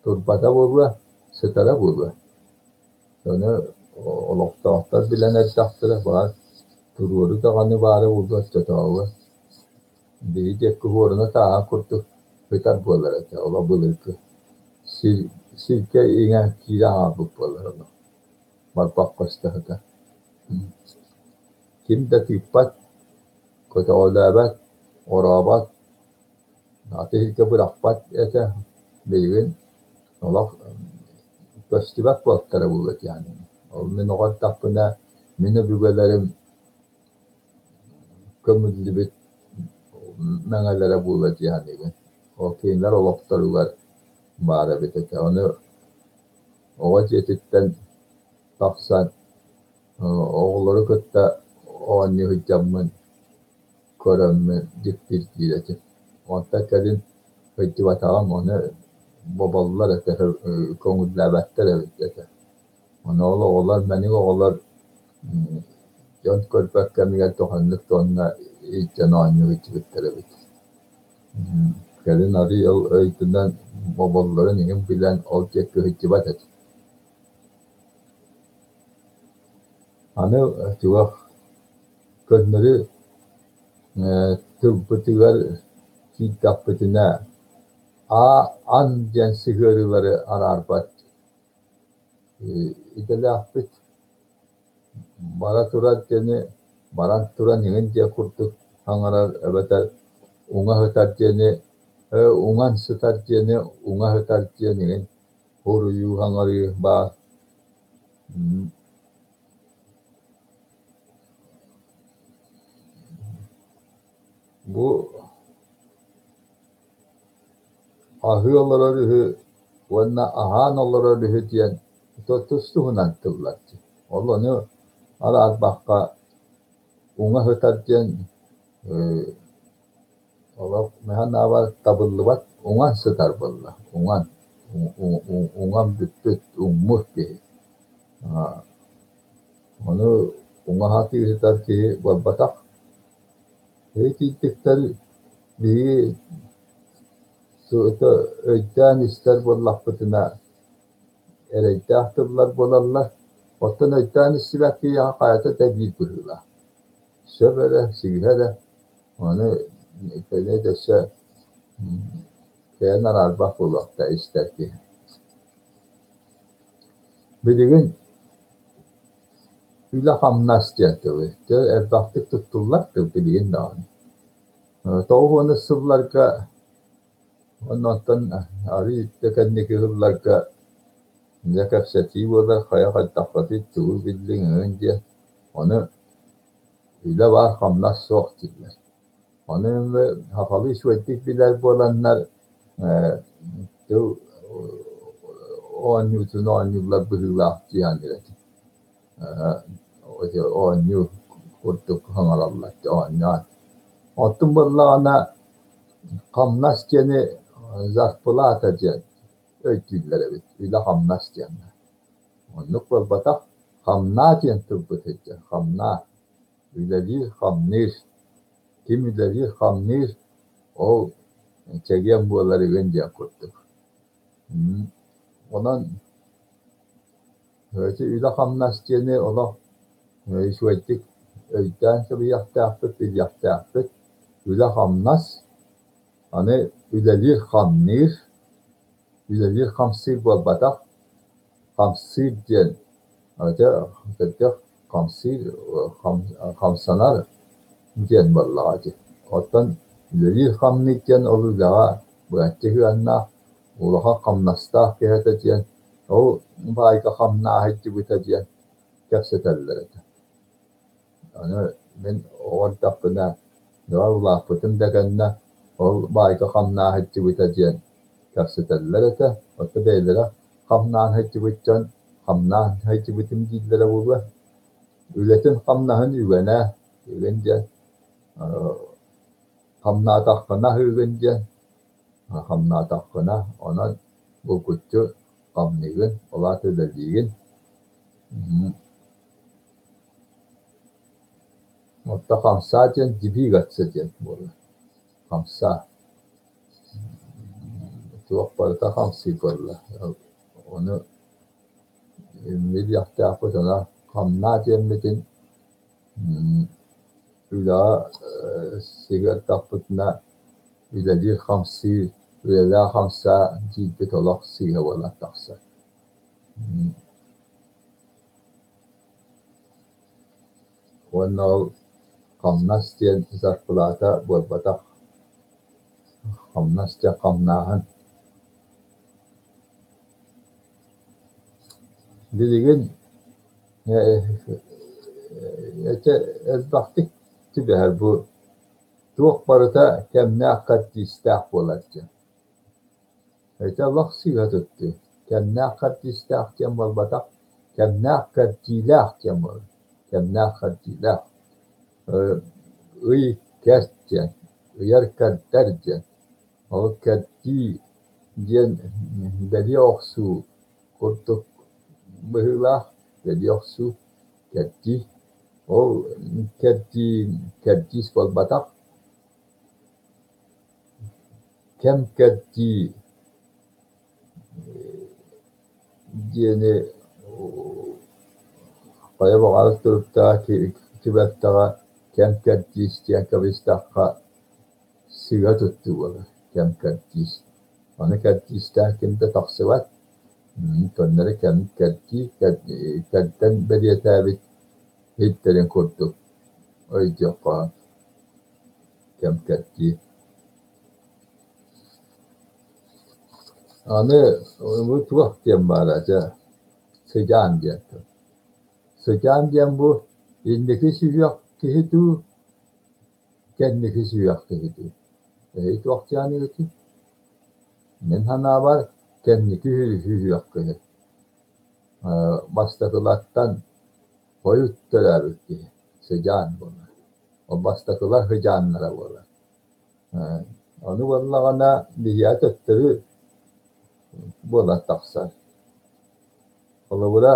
турбата буолуо, сытара буолуо. Ону олохтоохтор билэн эрдэхтэрэ, баҕар, туруору даҕаны баара буолуо оччотооҕу. Биһиги диэки уоруна тааһа курдук сытар буолар этэ, олох былыргы сир сиргэ иҥэн киирэн хаалбыт буолар олох барбах көстө сытар. Ким да тыыппат, көтөҕөлөөбөт, орообот, аты иһиргэ бырахпат этэ. Билигин олох көстүбэт буолтара буолуо диэн. Ол мин оҕо эрдэхпинэ мин өбүгэлэрим көмүллүбүт мэҥэлэрэ буолуо дии саныыбын. Ол кинилэр олохторугар баар эбит этэ. Ону оҕо дьиэтиттэн тахсан оҕолору кытта оонньуу сылдьаммын көрөммүн дьиктиргиир этим. Онтон кэлин сылдьыбатаҕым, ону боболлор этэ, көҥүллээбэттэр эбит этэ. Ону ол оҕолор, мэник оҕолор дьон көрбөт кэмигэр туханнык уонна илдьэн оонньуу сылдьыбыттар эбит. Кэлин арыый ол өйдөнөн боболлорун иһин билэн ол диэки сылдьыбат этим. Аны туох көннөрү тылбытыгар киирдэхпитинэ «а», «ан» диэн сыһыарыылары араарбат идэлээхпит. Бара турар диэни баран туран иҥин диэх курдук саҥарар эбэтэр уҥа сытар диэни уҥан сытар диэни уҥа сытар диэн иҥин суруйуу саҥарыы баар. Бу аһыы олорор үһү уонна аһаан олорор үһү диэн тус-туһунан тыллар дии. Ол ону араарбакка уҥа сытар диэн олох мин санаабар табыллыбат уҥан сытар буолла, уҥан, уҥан бүппүт, уҥмут киһи. Ону уҥа сатыы сытар киһи буолбатах. Итииттиктэр биһиги өйдөөн истэр буоллахпытына эрэйдээх тыллар буолаллар. Оттон өйдөөн истибэт киһиэхэ хайата да биир быһыылаах. Сөп эрэ, сыыһа эрэ, ону кини өссө кыайан араарбат буолуохтаах истэр киһи. Билигин үлэ-хамнас диэн тылы дьэ элбэхтик туттуллар тыл билигин даҕаны. 90-ус сылларга уонна оттон арыый да кэнники сылларга дьэ кэпсэтии буолар, хайа хайдаххытый, тугу биллиҥ эҥин диэн. Ону үлэ баар, хамнас суох дииллэр. Ону сахалыы үчүгэйдик билэр буоланнар тыл оонньуутун оонньууллар быһыылаах дии саныыр этим. Оонньуу курдук саҥараллар оонньоон. Оттон буоллаҕына хамнас диэни зарплата диэн өйдүүллэр эбит, үлэ-хамнас диэн. Оннук буолбатах, хамнаа диэн тылбыт сылдьар, хамнаа. Үлэлиир-хамныыр, ким үлэлиир-хамныыр ол чэгиэн буолар игин диэн курдук. Онон ити үлэ-хамнас диэни олох үчүгэйдик өйдөөн кэбиһиэхтээхпит, билиэхтээхпит. Үлэ-хамнас аны үлэлиир-хамныыр, үлэлиир-хамсыыр буолбатах, хамсыыр диэн ити хамсыыр, хамсанар диэн буоллаҕа дии. Оттон үлэлиир-хамныыр диэн ол үлэҕэ быһаччы сыһыаннаах, улахан хамнастаах киһи этэ диэн, ол баайга хамнааһый дьыбыта диэн кэпсэтэллэр этэ. Аны мин оҕо эрдэхпинэ, дьэ улааппытым да кэннэ, ол баайга хамнааһый дьыбыта диэн кэпсэтэллэр этэ. Оттон бэйэлэрэ хамнаан сылдьыбыт дьон хамнаан сылдьыбытым дииллэрэ буолуо. Үлэтин-хамнаһын үгэнэ үгэн диэн хамнаатаххына аһыыгын диэн хамнаатаххына онон булгуччу хамныыгын, ол аата үлэлиигин. Оттон хамсаа диэн двигаться диэн буолар. Хамсаа. Туох барыта хамсыы буолла. Ону билиэхтээхпит онон хамнаа диэммитин үлэҕэ сыһыардахпытына үлэлиир хамсыы, үлэлээ хамсаа диирбит олох сыыһа буолан тахсар. Уонна ол хамнас диэн зарплата буолбатах, хамнас диэн хамнааһын. Билигин ити элбэхтик түбэһэр бу туох барыта кэмнээх-кэрдиистээх буолар диэн. Ити олох сыыһа туттуу. Кэмнээх-кэрдиистээх диэн буолбатах, кэмнээх-кэрдиилээх диэн буолар. Кэмнээх-кэрдиилээх. Ый кэрт диэн, ыйар кэрдэр диэн. Ол кэрдии диэн бэлиэ охсуу курдук быһыылаах, бэлиэ охсуу, кэрдии. Ол кэрдии кэрдиис буолбатах, кэм кэрдии диэни хайа баҕарар туруктаах түбэлтэҕэ кэм кэрдиис диэн кэбистэххэ сыыһа туттуу буолар, кэм кэрдиис. Аны кэрдиистээн ким да тахсыбат, көннөрү кэм кэрдии кэрдэн бэлиэтээбит иһиттэрин курдук өйдүөххэ кэм кэрдии. Аны бу туох диэн баара дьэ сыдьаан диэн тыл. Сыдьаан диэн бу инники сүһүөх киһи дуу, кэнники сүһүөх киһи дуу. Эһиги туох диэххиний? Мин санаабар, кэнники сүһүөх киһи. Бастакылартан хойут төрөөбүт киһи сыдьаан буолар. Ол бастакылар сыдьааннара буолар. Ону буоллаҕына биһиэхэ төттөрү буолан тахсар. Холобура,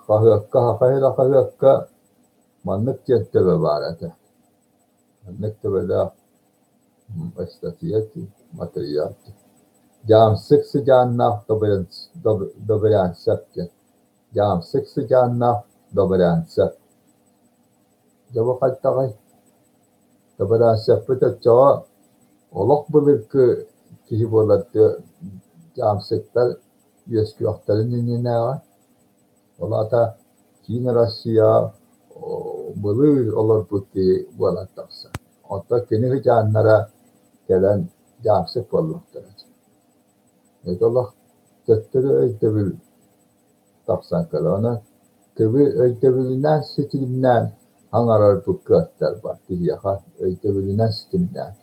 хаһыакка Саха сирэ хаһыакка маннык диэн төбө баар этэ. Маннык төбөлөөх ыстатыйа матырыйаал Дьаамсык сыдьааннаах Добрянцев диэн. Дьаамсык сыдьааннаах Добрянцев. Дьэ бу хайдаҕый? Добрянцевпыт оччоҕо олох былыргы киһи буолар дуо, дьаамсыктар үөскүөхтэрин иннинээҕи? Ол аата киин Россия былыр олорбут киһи буолан тахсар. Оттон кини сыдьааннара кэлэн дьаамсык буоллахтара. Ити олох төттөрү өйдөбүл тахсан кэлэр. Онон тылы өйдөбүлүнэн ситимнээн аҥарарбыт кыаттарбат киһиэхэ өйдөбүлүнэн ситимнээн.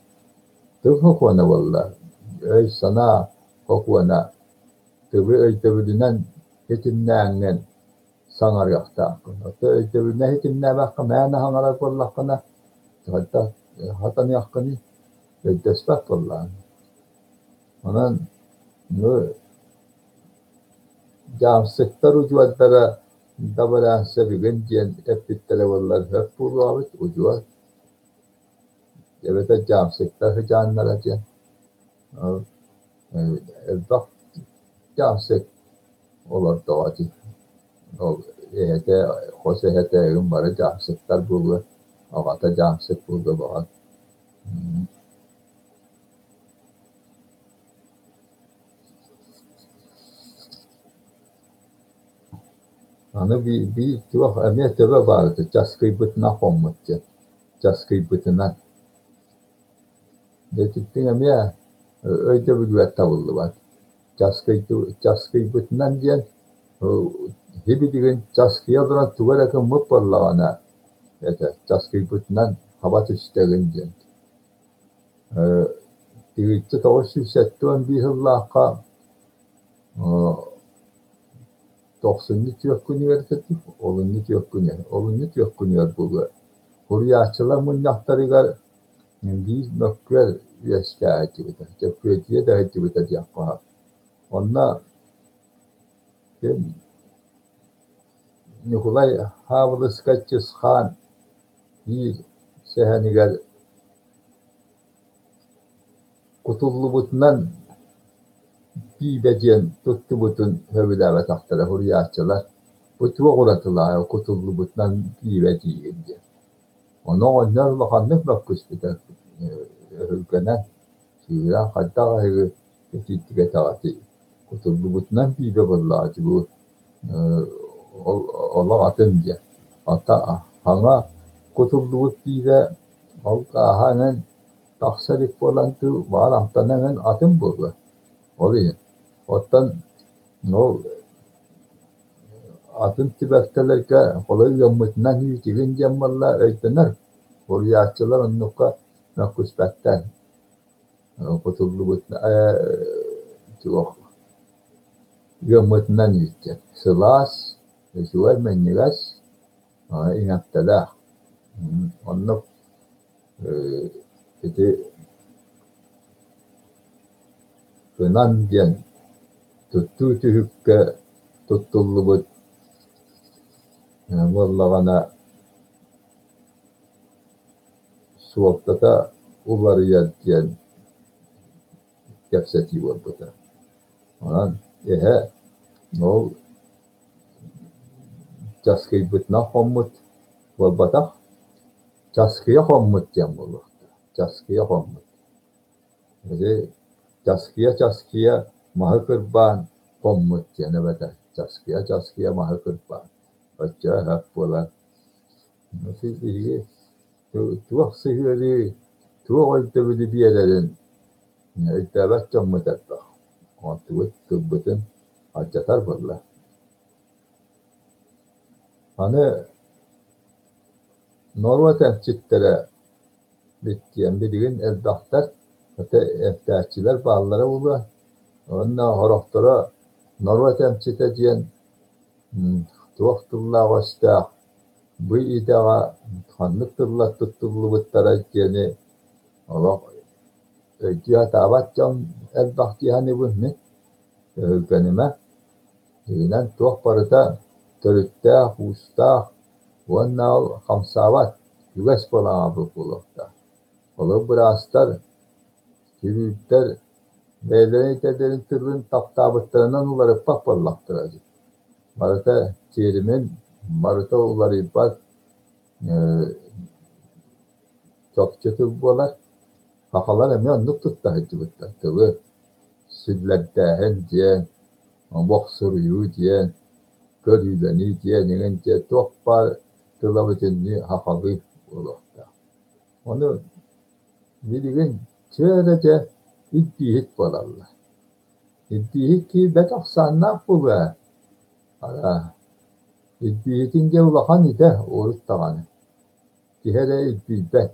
Тыл сокуона буолла, өй-санаа сокуона тылы өйдөбүлүнэн ситимнээҥҥин саҥарыахтааххын. Оттон өйдөбүлүнэн ситимнээбэххэ мээнэ саҥарар буоллаххына, хайдах сатаныаххыный? Өйдөспөт буоллаҕыҥ. Онон бу дьаамсыктар удьуордара Добрянцевыгын диэн эппиттэрэ буоллар сөп буолуоҕа эбит, удьуор. Эбэтэр дьаамсыктар сыдьааннара диэн. Ол элбэх дьаамсык олордоҕо дии. Ол эһэтэ, хос эһэтэ эҥин бары дьаамсыктар буолуо, аҕата дьаамсык буолуо баҕар. Аны биир туох эмиэ төбө баар этэ, часкыйбытынан хоммут диэн, часкыйбытынан. Дьэ ититтиҥ эмиэ өйдөбүлүгэр табыллыбат. Часкыйбытынан диэн сибилигин часкыйа олорон тугу эрэ гыммыт буоллаҕына этэ, часкыйбытынан хаба түстэҕин диэн. 1971 сыллаахха тохсунньу түөрт күнүгэр олунньу түөрт күнүгэр, олунньу түөрт күнүгэр буолуо суруйааччылар мунньахтарыгар биир мөккүөр үөскээччибитэ, чөккүөтүйэ да сылдьыбыта диэххэ сөп. Онно Ньукулай Хаабылыскай Чысхаан биир сэһэнигэр кутуллубутунан пиибэ диэн туттубутун сөбүлээбэтэхтэрэ суруйааччылар. Бу туох уратылааҕый кутуллубутунан пиибэ диигин диэн. Ону оҕонньор улаханнык мөккүспүтэ өһүргэнэн, сыыһа хайдах эһиги итиитик этэҕитий, кутуллубутунан пиибэ буоллаҕа дии бу олох атын диэн. Оттон саҥа кутуллубут пиибэ ол гааһа эҥин тахса илик буолан дуу, баҕар амтана эҥин атын буолуо. Ол иһин. Оттон ол атын түбэлтэлэргэ холой ыаммытынан үүтүгүн диэн буолла өйдөнөр. Суруйааччылар оннукка мөккүспэттэр. Кутуллубут туох ыаммытынан үүт диэн. Сылаас, үчүгэй минньигэс, иҥэмтэлээх. Оннук ити ынан диэн туттуу түһүккэ туттуллубут буоллаҕына суолтата уларыйар диэн кэпсэтии буолбута. Онон эһэ ол часкыйбытынан хоммут буолбатах, часкыйа хоммут диэн буолуохтаах, часкыйа хоммут. Ити часкыйа-часкыйа маһы кырбаан хоммут диэн эбэтэр часкыйа-часкыйа маһы кырбаан оччоҕо сөп буолар. Ити биһиги туох сыһыарыы, туох өйдөбүлү биэрэрин өйдөөбөт дьоммут элбэх. Онтубут тылбытын алдьатар буолла. Аны норуот эмчиттэрэ диэн билигин элбэхтэр, хата эмтээччилэр бааллара буолуо. Уонна сорохторо норуот эмчитэ диэн туох тыллаах-өстөөх бу идэҕэ ханнык тыллар туттуллубуттарай диэни олох өйдүү сатаабат дьон элбэх дии саныыбын мин. Өһүргэнимэ. Дьиҥинэн туох барыта төрүттээх-уустаах уонна ол хамсаабат, үгэс буолан хаалбыт буолуохтаах. Олор быраастар, хирургтар бэйэлэрин идэлэрин тылын таптаабыттарынан уларыппат буоллахтара дии. Барыта тиэримин, барыта уларыйбат чопчу тыл буолар. Сахалар эмиэ оннук тутта сылдьыбыттар тылы сүллэрдээһин диэн, бохсуруйуу диэн, көрүүлэнии диэн эҥин диэн туох баар тыла бүтүннүү сахалыы буолуохтаах. Ону билигин чүөрэ дьэ илдьииһит буолаллар. Илдьииһит киһи бэрт ахсааннаах буолуо ээ. Араа, илдьииһитин дьэ улахан идэ урут даҕаны. Киһи эрэ илдьийбэт.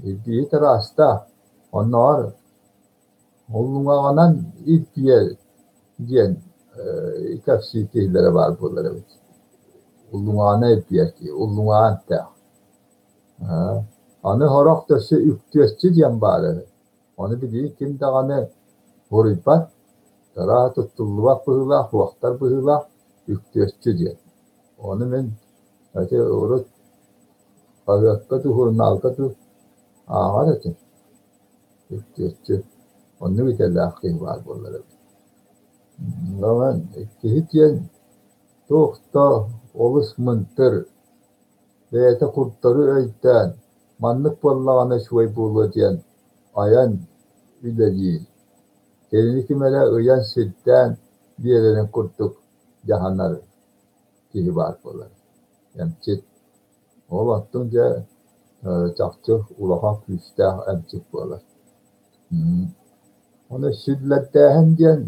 Илдьииһит ыраастаах, оннооҕор уллуҥаҕынан илдьийэр диэн кэпсиир киһилэрэ баар буолар эбит. Уллуҥаҕынан илдьийэр киһи, уллуҥаҕа эмтээх. Аны сорох да өссө үктүөччү диэн баар үһү. Ону билигин ким даҕаны буруйбат, тараһа туттуллубат быһыылаах, уохтар быһыылаах үктүөччү диэн. Ону мин ити урут хаһыакка дуу, сурунаалга дуу ааҕар этим. Үктүөччү. Оннук идэлээх киһи баар буолар эбит. Онон киһи диэн туох да олус мындыр, бэйэтэ курдары өйдөөн, маннык буоллаҕына үчүгэй буолуо диэн айан үлэлиир. Кинини ким эрэ ыйан-сирдээн биэрэрин курдук дьаһанар киһи баар буолар. Эмчит. Ол оттон дьэ чахчы улахан күүстээх эмчит буолар. Ону сүллэрдээһин диэн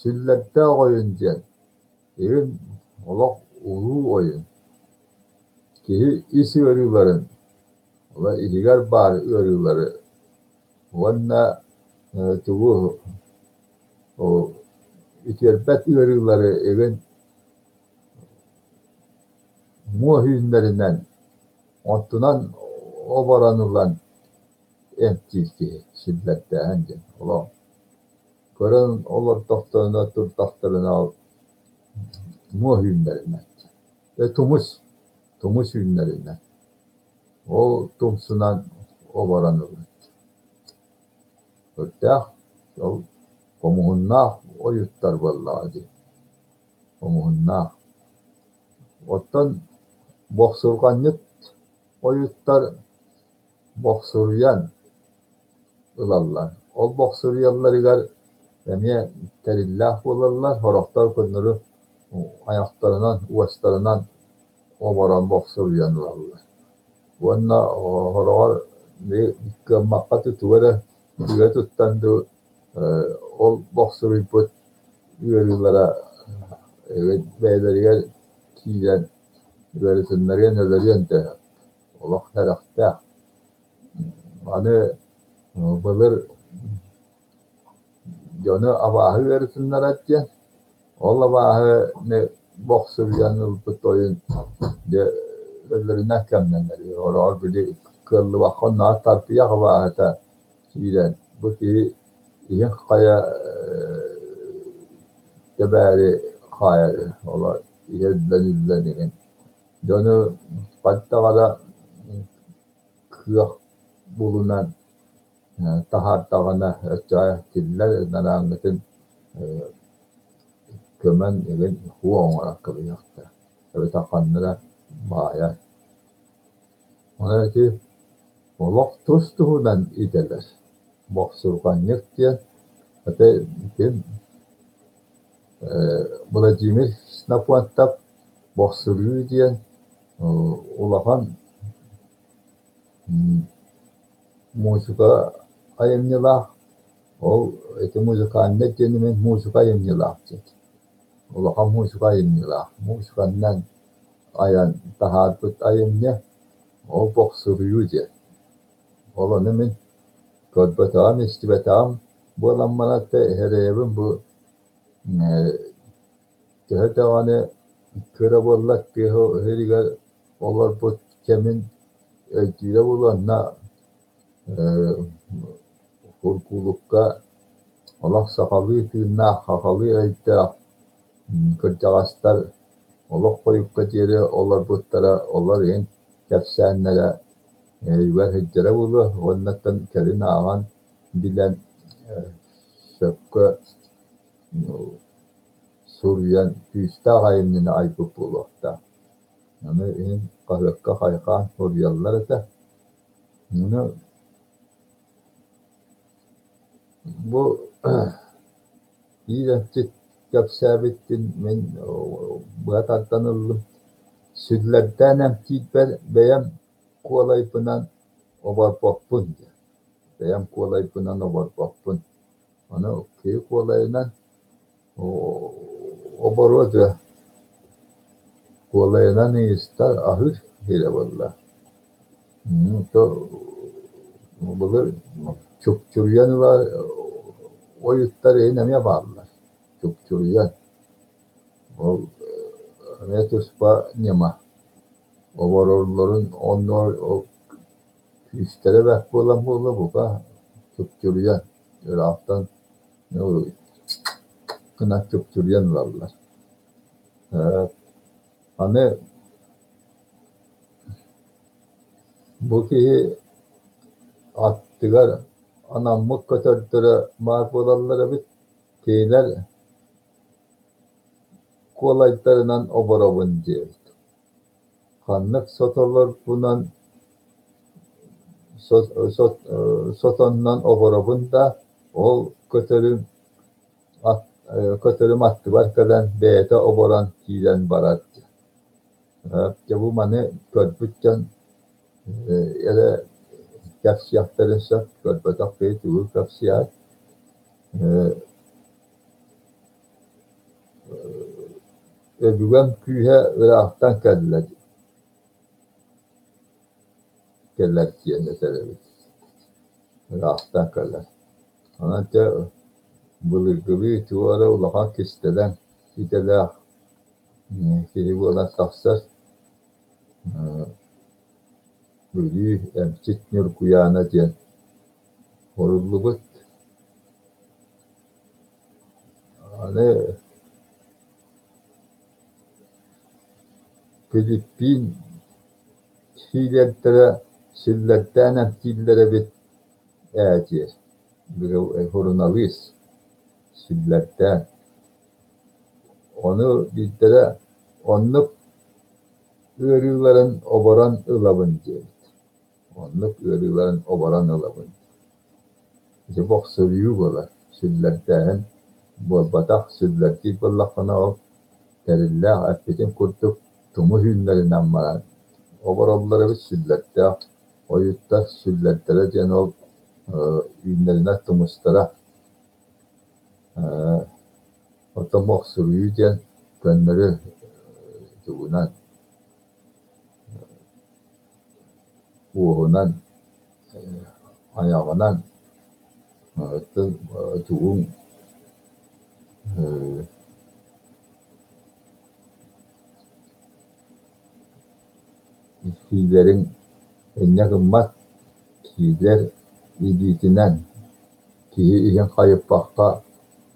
сүллэрдээх ойун диэн Илин олох улуу ойун. Киһи ис ыарыыларын Ол иһигэр баар ыарыылары уонна тугу үтүөрбэт ыарыылары игин муос үүннэринэн, оттунан оборон ылан эмтиир киһи силлэрдээһин диэн олох көрөн олордохторуна, турдахтарына ол муос үүннэринэн, тумус, тумус үүннэринэн ол тумсунан оборон ылар. Сүрдээх ол хомуһуннаах ойуттар буоллаҕа дии, хомуһуннаах. Оттон бохсурҕанньыт ойуттар бохсуруйан ылаллар. Ол бохсуруйалларыгар эмиэ тэриллээх буолаллар, сорохтор көннөрү айахтарынан, уостарынан оборон бохсуруйан ылаллар. Уонна сороҕор кыаммакка тугу эрэ үгэ туттан дуу ол бохсуруйбут ыарыылара бэйэлэригэр киирэн ыарытыннарыан, өлөрүөн да сөп. Олох сэрэхтээх. Аны былыр дьону абааһы ыарытыннарар диэн, ол абааһыны бохсуруйан ылбыт ойун дьэ өлөрүнэн кэмнэнэр. Сороҕор били кыаллыбакка оннооҕор тарбыйах абааһыта киирэн бу киһи иһин хайа тэбээри хаайар олор иһэ үллэн-үллэн иһин. Дьону хайдах эрэ кыах булунан таһаардаҕына оччоҕо тиллэр нарааҥҥытын көмөн игин һуох оҥорон кэбиһиэхтэрэ эбэтэр ханна эрэ баайар. Онон ити олох тус-туһунан идэлэр. Бохсурҕанньык диэн ити ким Владимир Ксенофонтов бохсуруйуу диэн улахан музыка айымньылаах, ол ити музыкальнай диэн мин музыка айымньылаах диэт, улахан музыка айымньылаах, музыканнан айан таһаарбыт айымньы, ол бохсуруйуу диэн. Ол ону мин көрбөтөҕүм, истибэтэҕим буолан баран эрэйэбин бу төһө даҕаны кыра буоллар тыа сиригэр олорбут кэмин өйдүүрэ буолуо уонна Куркуулукка олох сахалыы тыыннаах, сахалыы өйдөөх кырдьаҕастар олох хойукка диэри олорбуттара, олор иһин кэпсээннэрэ өйүгэр сылдьара буолуо уонна кэлин ааҕан билэн сөпкө суруйан күүстээх айымньыны айбыт буолуохтаах. Ону иһин хаһыакка хайҕаан суруйаллар этэ. Ону бу биир эмчит кэпсээбиттин мин быһа тардан ыллым. Сүллэрдээн эмтиирбэр бэйэм куолайбынан оборбоппун диэн. Бэйэм куолайбынан оборбоппун. Ону киһи куолайынан оборуо дуо? Куолайынан ыйыстар аһыыр сирэ буолла. Былыр чупчуруйан ылар ойуттар иһин эмиэ бааллар. Чупчуруйан. Ол эмиэ туспа ньыма. Обороллорун оннугар күүстэрэ бэрт буолан буолуо бука чупчуруйан ыраахтан гына чупчуруйан ылаллар. Аны бу киһи аттыгар анаммыт көтөрдөрө баар буолаллар эбит, кинилэр куолайдарынан оборобун диэбит. Ханнык сотолорбунан сотоннон оборобун да, ол көтөрүм көтөрүм аттыбар кэлэн бэйэтэ оборон киирэн барар диэн. Дьэ бу маны көрбүт дьон эрэ кэпсиэхтэрин сөп, көрбөтөх киһи тугу кэпсиэҕэй. Өбүгэм күүһэ ыраахтан кэллэ. кэлэр диэн этэр эбит. Ыраахтан кэлэр. Онон дьэ былыргылыы туох эрэ улахан кистэлэҥ идэлээх киһи буолан тахсар. Бүлүү эмчит Ньургуйаана диэн суруллубут. Аны Филиппин хиилэрдэрэ сүллэрдээн эмтииллэр эбит ээ диир суруналыыс сүллэрдээн. Ону биирдэрэ оннук ыарыыларын оборон ылабын диэбит. Оннук ыарыыларын оборон ылабын. Ити бохсуруйуу буолар, сүллэрдээһин буолбатах, сүллэрдиир буоллаххына ол тэриллээх эппитин курдук тумус үүннэринэн баран обороллор эбит сүллэрдээх ойууттар сүллэрдэрэ диэн ол үүннэринэр тумустара. Оттон бохсуруйуу диэн көннөрү тугунан уоһунан, айаҕынан тугуҥ киилэриҥ инньэ гыммат, киилэр илиитинэн киһи иһин хайыппакка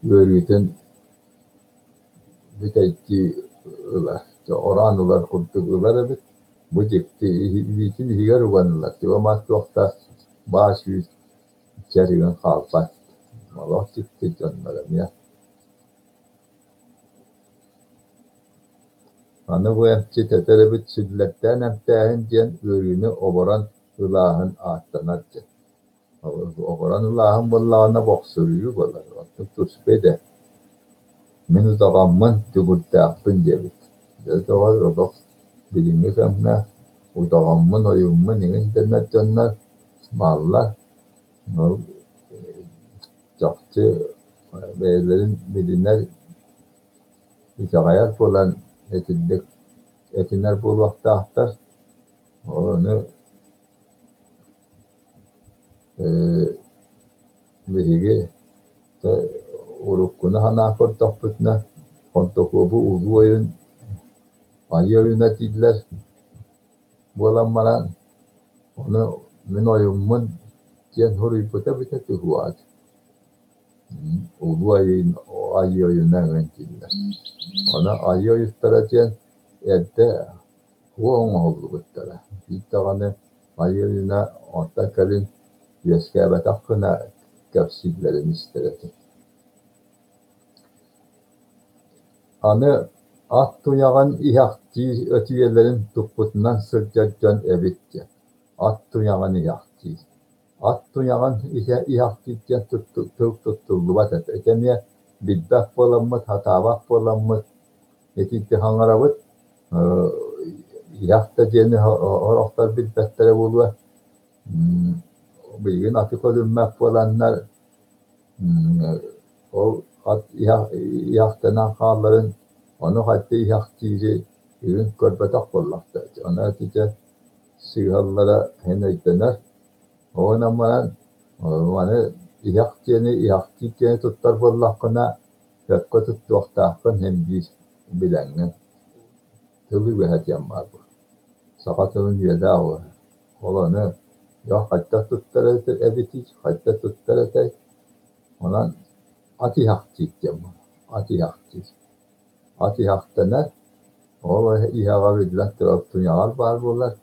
ыарыытын бүтэйдии ылар, ороон ылар курдук ылар эбит. Бу дьикти илиитин иһигэр уган ылар, туох туох да баас-үүт чэригин хаалбат. Олох дьикти дьоннор эмиэ. Аны бу эмчит этэр эбит сүллэрдээн эмтээһин диэн ыарыыны оборон ылааһын ааттанар диэн. Оборон ылааһын буоллаҕына бохсуруйуу буолар, оттон туспа идэ. Мин удаҕаммын, дьугурдаахпын диэбит. Дьэ доҕор, олох билиҥҥи кэмҥэ удаҕаммын, ойууммун эҥин дэнэр дьоннор бааллар. Ол чахчы бэйэлэрин билинэр, итэҕэйэр буолан итинник этинэр буолуохтаахтар. Ол ону биһиги уруккуну санаан көрдөхпүтүнэ, Хонтокуобу улуу ойун, айыы ойууна дииллэр буолан баран, ону мин ойууммун диэн суруйбута эбитэ түһүөҕэ. Улуу айыы ойууна эҥин дииллэр. Ону айыы ойууттара диэн эрдэ уо оҥоһуллубуттара. Биир даҕаны айыы ойууна онтон кэлин үөскээбэтэх гына кэпсииллэрин истэр этим. Аны ат туйаҕын иһэхтиир өтүйэлэрин туппутунан сылдьар дьон эбит диэн. Ат туйаҕын иһэхтиир. Ат туйаҕын иһэхтиир диэн тыл туттуллубат этэ. Ити эмиэ билбэт буоламмыт, сатаабат буоламмыт итинти хаҥарабыт. Иһэх да диэни сорохтор билбэттэрэ буолуо. Билигин аты көрүммэт буоланнар ол ат иһэхтэнэн хааларын, ону хайдах иһэхтиири илин көрбөтөх буоллахтара. Ону итичэ сыыһаллара иһин өйдөнөр. Онон баран маны иһэх диэни, иһэхтиир диэни туттар буоллаххына, сөпкө туттуохтааххын иһин биир билэҥҥин. Тыл үгэһэ диэн баар буолар. Саха тылын үйэлээх уоһа. Ол ону дьон хайдах туттар эбитий, хайдах туттар этэй? Онон ат иһэхтиир диэн буолар. Ат иһэхтиир. Ат иһэхтэнэр, ол иһэҕэ биллэн турар туйаҕар баар буолар,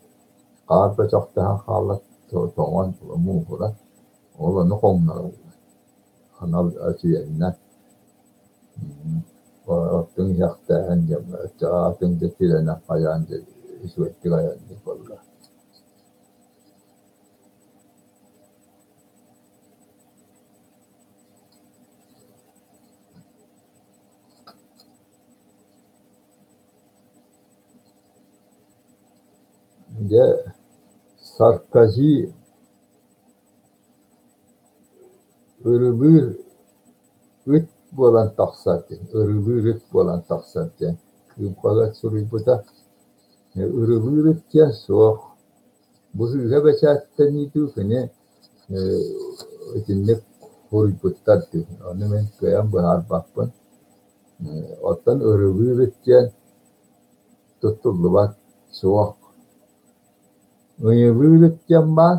хаар бөтөхтөһөн хаалар, тоҥон мууһурар, ол ону хоҥнороллор. Анал өтүйэннэр. Оттон иһэхтээһин диэн атын да тирэнэн хайаан да үчүгэйдик айанныыр буолла. Дьэ, Саркози ырылыыр ыт буолан тахсар диэн, ырылыыр ыт буолан тахсар диэн Кыым хаһыат суруйбута. Ырылыыр ыт диэн суох. Бу сыыһа бэчээттэнии дуу, кини итинник суруйбуттар дуу, ону мин кыайан быһаарбаппын. Оттон ырылыыр ыт диэн туттуллубат, суох. Ыйылыыр ыт диэн баар,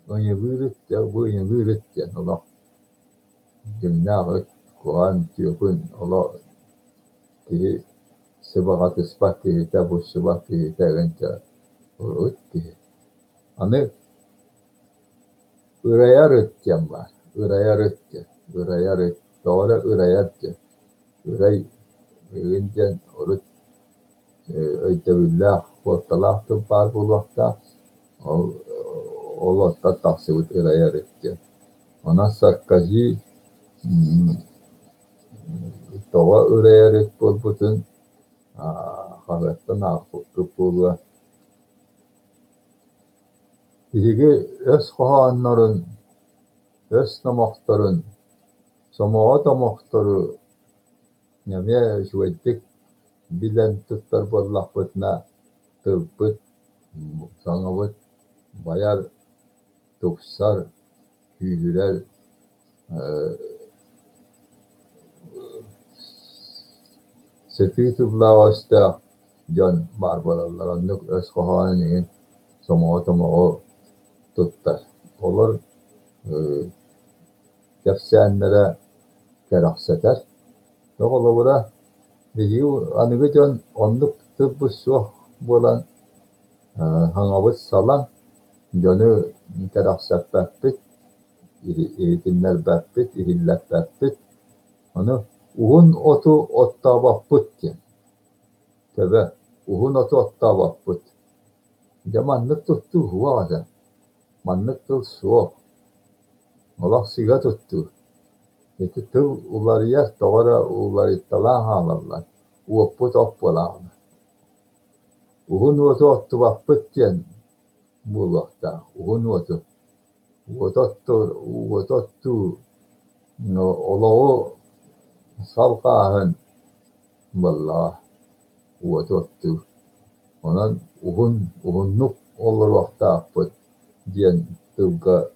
ыйылыыр ыт бу ыйылыыр ыт диэн олох дьиҥнээх ыт, куһаҕан, түөкүн, олох киһи сыбаҕатыспат киһитэ, булсубат киһитэ ыт киһи. Аны ырайар ыт диэн баар, ырайар ыт диэн, ырайар ыт, тоҕо эрэ ырайар диэн, ырай игин диэн урут өйдөбүллээх, суолталаах тыл баар буолуохтаах, ол ол оттон тахсыбыт ырайар ыт диэн. Онон Саркози тоҕо ырайар ыт буолбутун хаһыаттан аахпыккыт буолуо. Биһиги өс хоһооннорун, өс номохторун, сомоҕо домохтору эмиэ үчүгэйдик билэн туттар буоллахпытына, тылбыт, саҥабыт байар, тупсар, күүһүрэр, сытыы тыллаах-өстөөх дьон баар буолаллар. Оннук өс хоһоонун иһин сомоҕо-томоҕу туттар. Олор кэпсээннэрэ кэрэхсэтэр. Холобура, биһиги аныгы дьон оннук тылбыт суох буолан саҥабыт салаҥ, дьону кэрэхсэппэппит, иһитиннэрбэппит, иһиллэппэппит. Ону уһун оту оттообоппут диэн. Төбө, уһун оту оттообоппут. Дьэ маннык туттуу суох этэ. Маннык тыл суох. Олох сыыһа туттуу. Ити тыл уларыйар, тоҕо эрэ уларыйталаан хаалаллар. Уоппут от буолаҕына. Уһун уоту оттубаппыт диэн буолуохтаах. Уһун уоту. Уоту оттуур, уоту оттуу олоҕу салҕааһын буоллаҕа. Уоту оттуу. Онон уһун, уһуннук олоруохтаахпыт диэн тылга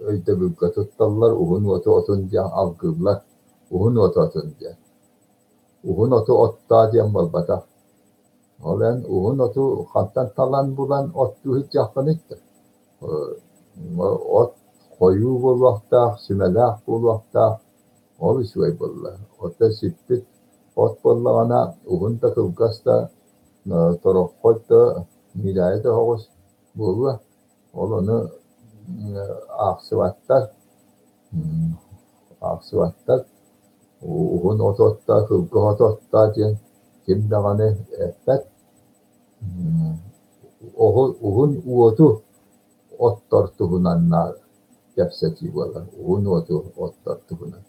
өйдөбүлгэ тутталлар, уһун уоту отун диэн алгыыллар, уһун уоту отун диэн. Уһун оту оттоо диэн буолбатах. Ол эн уһун оту хантан талан булан оттуу сылдьыаххыный да? От хойуу буолуохтаах, сүмэлээх буолуохтаах, ол үчүгэй буолла. Оттон сиппит от буоллаҕына уһун да кылгас да, тороххой да, ньирээйи да оһоҕос буолуо. Ол ону аахсыбаттар, аахсыбаттар. Уһун оту оттоо, кылгас оту оттоо диэн ким даҕаны эппэт. Уһун уоту оттор туһунан кэпсэтии буолар. Уһун уоту оттор туһунан.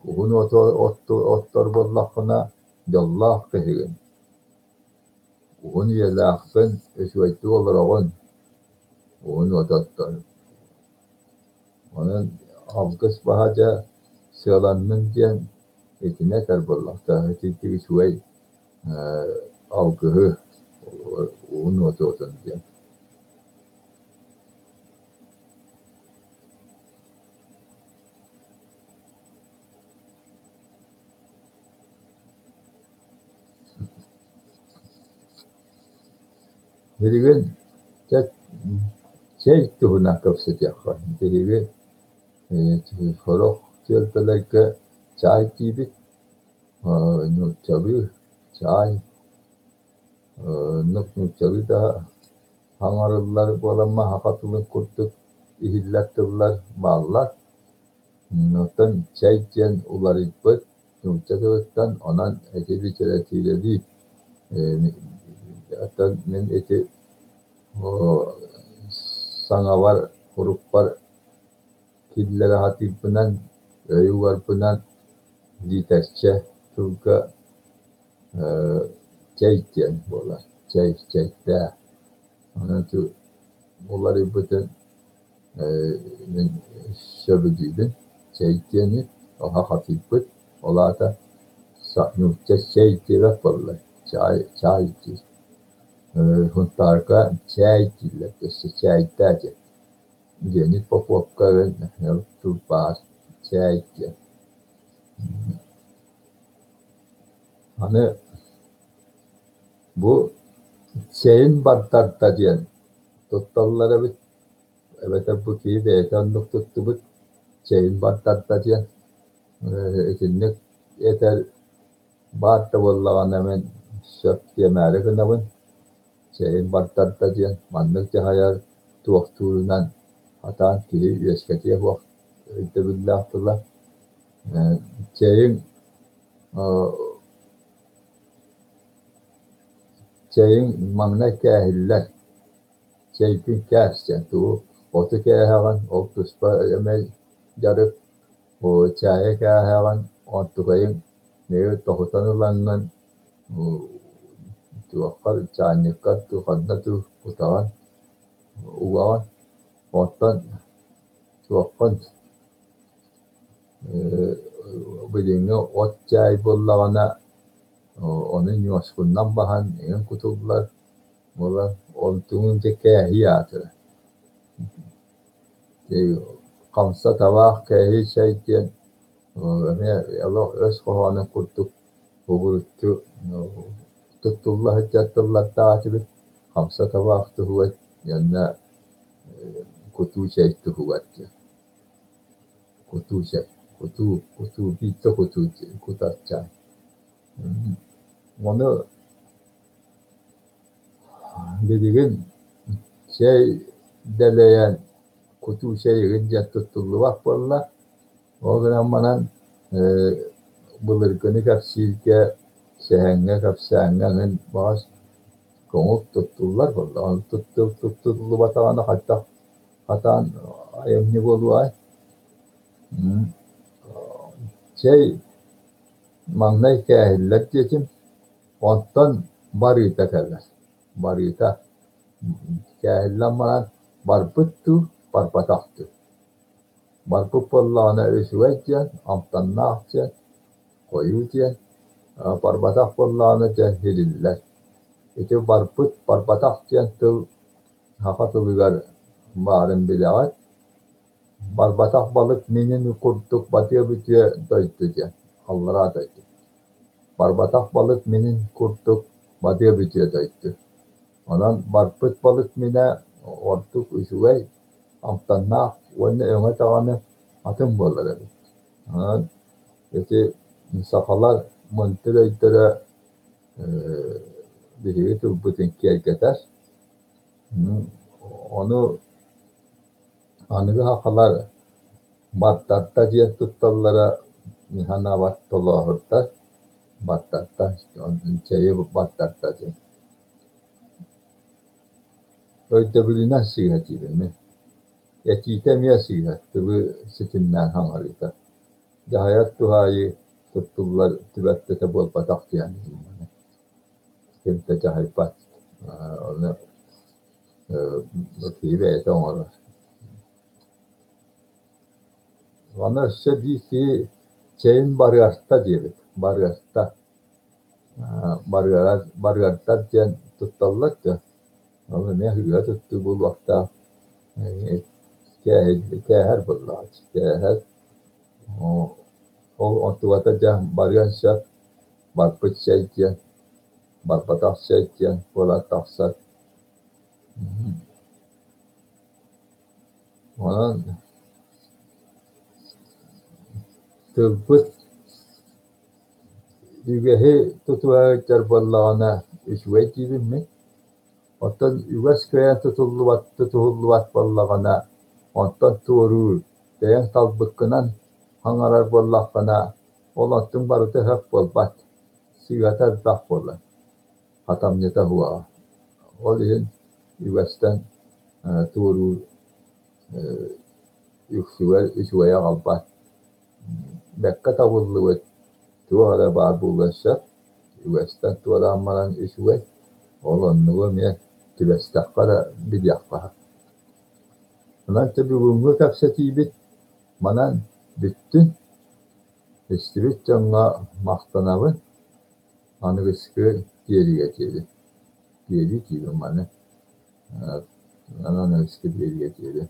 Уһун уоту оттор буоллаххына, дьоллоох киһигин. Уһун үйэлээххин, үчүгэйдик олороҕун. Уһун уоту оттор. Онон алгыс баһа дьэ сыаланнын диэн итини этэр буоллахтаах. Итинник үчүгэй алгыһы уһун уоту отун диэн. Билигин чэ чэй туһунан кэпсэтиэххэ. Биһиги сорох түөлбэлэргэ чаай диибит, нууччалыы чаай, оннук нууччалыы да саҥарыллар буоламмын саха тылын курдук иһиллэр тыллар бааллар. Оттон чэй диэн уларыйбыт нуучча тылыттан, онон ити литэрэтиирэлии оттон мин ити саҥабар, урукпар киллэрэ сатыырбынан, өй угарбынан лиитэрчэ тылга чэй диэн буолар, чэй, чэйдээ. Онон ити уларыйбытын мин сөбүлүүбүн, чэй диэни оһох хатыйбыт, ол аата нуучча чэй диэбэт буолла, чаай, чаай диир. Сунтаарга чээй дииллэр, өссө чээйдээ диэн. Леонид Поповка тыл баар чээй диэн. Аны бу чэйин бардарда диэн тутталлар эбит, эбэтэр бу киһи бэйэтэ оннук туттубут чэйин бардарда диэн итинник этэр баар да буоллаҕына мин сөп диэмээри гынабын. Чэйин бардарда диэн маннык дьаһайар туохтуурунан сатаан киһи үөскэтиэ суох өйдөбүллээх тыла. Чэйиҥ чэйиҥ маҥнай кээһиллэр, чэйгин кээс диэн тугу оту кээһэҕин, ол туспа эмэ дьарык, чаайы кээһэҕин, онтукайыҥ миги тоһутан ылаҥҥын туоххар чаанньыккар дуу, ханна дуу кутаҕын, угаҕын, оттон туоххун билиҥҥи от чаай буоллаҕына ону ньуоскуннан баһан эҥин кутуллар буолан онтуҥ дьэ кээһии аатырар. Хамса табаах кээһии чэй диэн эмиэ олох өс хоһоонун курдук угулуччу туттулла сылдьар тыллардаах этибит. Хамса табаах туһугар уонна кутуу чэй туһугар диэн. Кутуу чэй, кутуу, кутуу, биирдэ кутуу кутар чай. Ону билигин чэй дэлэйэн кутуу чэй игин диэн туттуллубат буолла. Ол гынан баран былыргыны кэпсииргэ, сэһэҥҥэ, кэпсээҥҥэ эҥин баҕас көҥүл туттуллар буолла. Ону туттуллубатаҕына хайдах хатаан айымньы буолуой? Чэй маҥнай кээһиллэр диэтим, онтон барыыта кэлэр. Барыыта кээһиллэн баран барбыт дуу, барбатах дуу. Барбыт буоллаҕына үчүгэй диэн, амтаннаах диэн, хойуу диэн, барбатах буоллаҕына дьэ иһиллэр. Ити барбыт, барбатах диэн тыл саха тылыгар баарын билэҕит. Барбатах балык минин курдук батыа бүтүө дойду диэн, аллараа дойду. Барбатах балык минин курдук батыа бүтүө дойду. Онон барбыт балык минэ ордук үчүгэй, амтаннаах уонна өҥө даҕаны атын буолар эбит. Онон ити сахалар мындыр өйдөрө биһиги тылбытын киэргэтэр. Ону аныгы сахалар бардарда диэн тутталлара мин санаабар толооһурдар, бардарда, чэйи бардарда диэн. Өйдөбүлүнэн сыыһа диибин мин. Этиитэ эмиэ сыыһа, тылы ситимнээн саҥарыыта. Дьаһайар туһаайыы туттуллар түбэлтэтэ буолбатах диэн ким да дьаһайбат, ону киһи бэйэтэ оҥорор. Аны өссө биир киһи чэйин барыарта диэбит, барыарта. Барыарар, барыардар диэн тутталлар да, ол эмиэ сыыһа туттуу буолуохтаах. Кээһэр буоллаҕа, кээһэр. Ол онтугата дьэ барыан сөп, барбыт чэй диэн, барбатах чэй диэн буолан тахсар. Онон тылбыт үгэһи тутуһа сылдьар буоллаҕына үчүгэй диибин мин. Оттон үгэс кыайан тутуллубат, тутуһуллубат буоллаҕына, онтон туоруур, бэйэҥ талбыккынан саҥарар буоллаххына, ол онтуҥ барыта сөп буолбат, сыыһата элбэх буолар, хатамньыта суоҕа. Ол иһин үгэстэн туоруур үксүгэр үчүгэйи аҕалбат. Бэккэ табыллыбыт туох эрэ баар буолуон сөп, үгэстэн туораан баран үчүгэй, ол оннугу эмиэ түбэстэххэ эрэ билиэххэ сөп. Онон дьэ бүгүҥҥү кэпсэтиибит манан бүттүн. Истибит дьоҥҥо махтанабын, аныгыскы диэригэ диэри. Биэрии диибин маны. Онон аныгыскы биэриигэ диэри.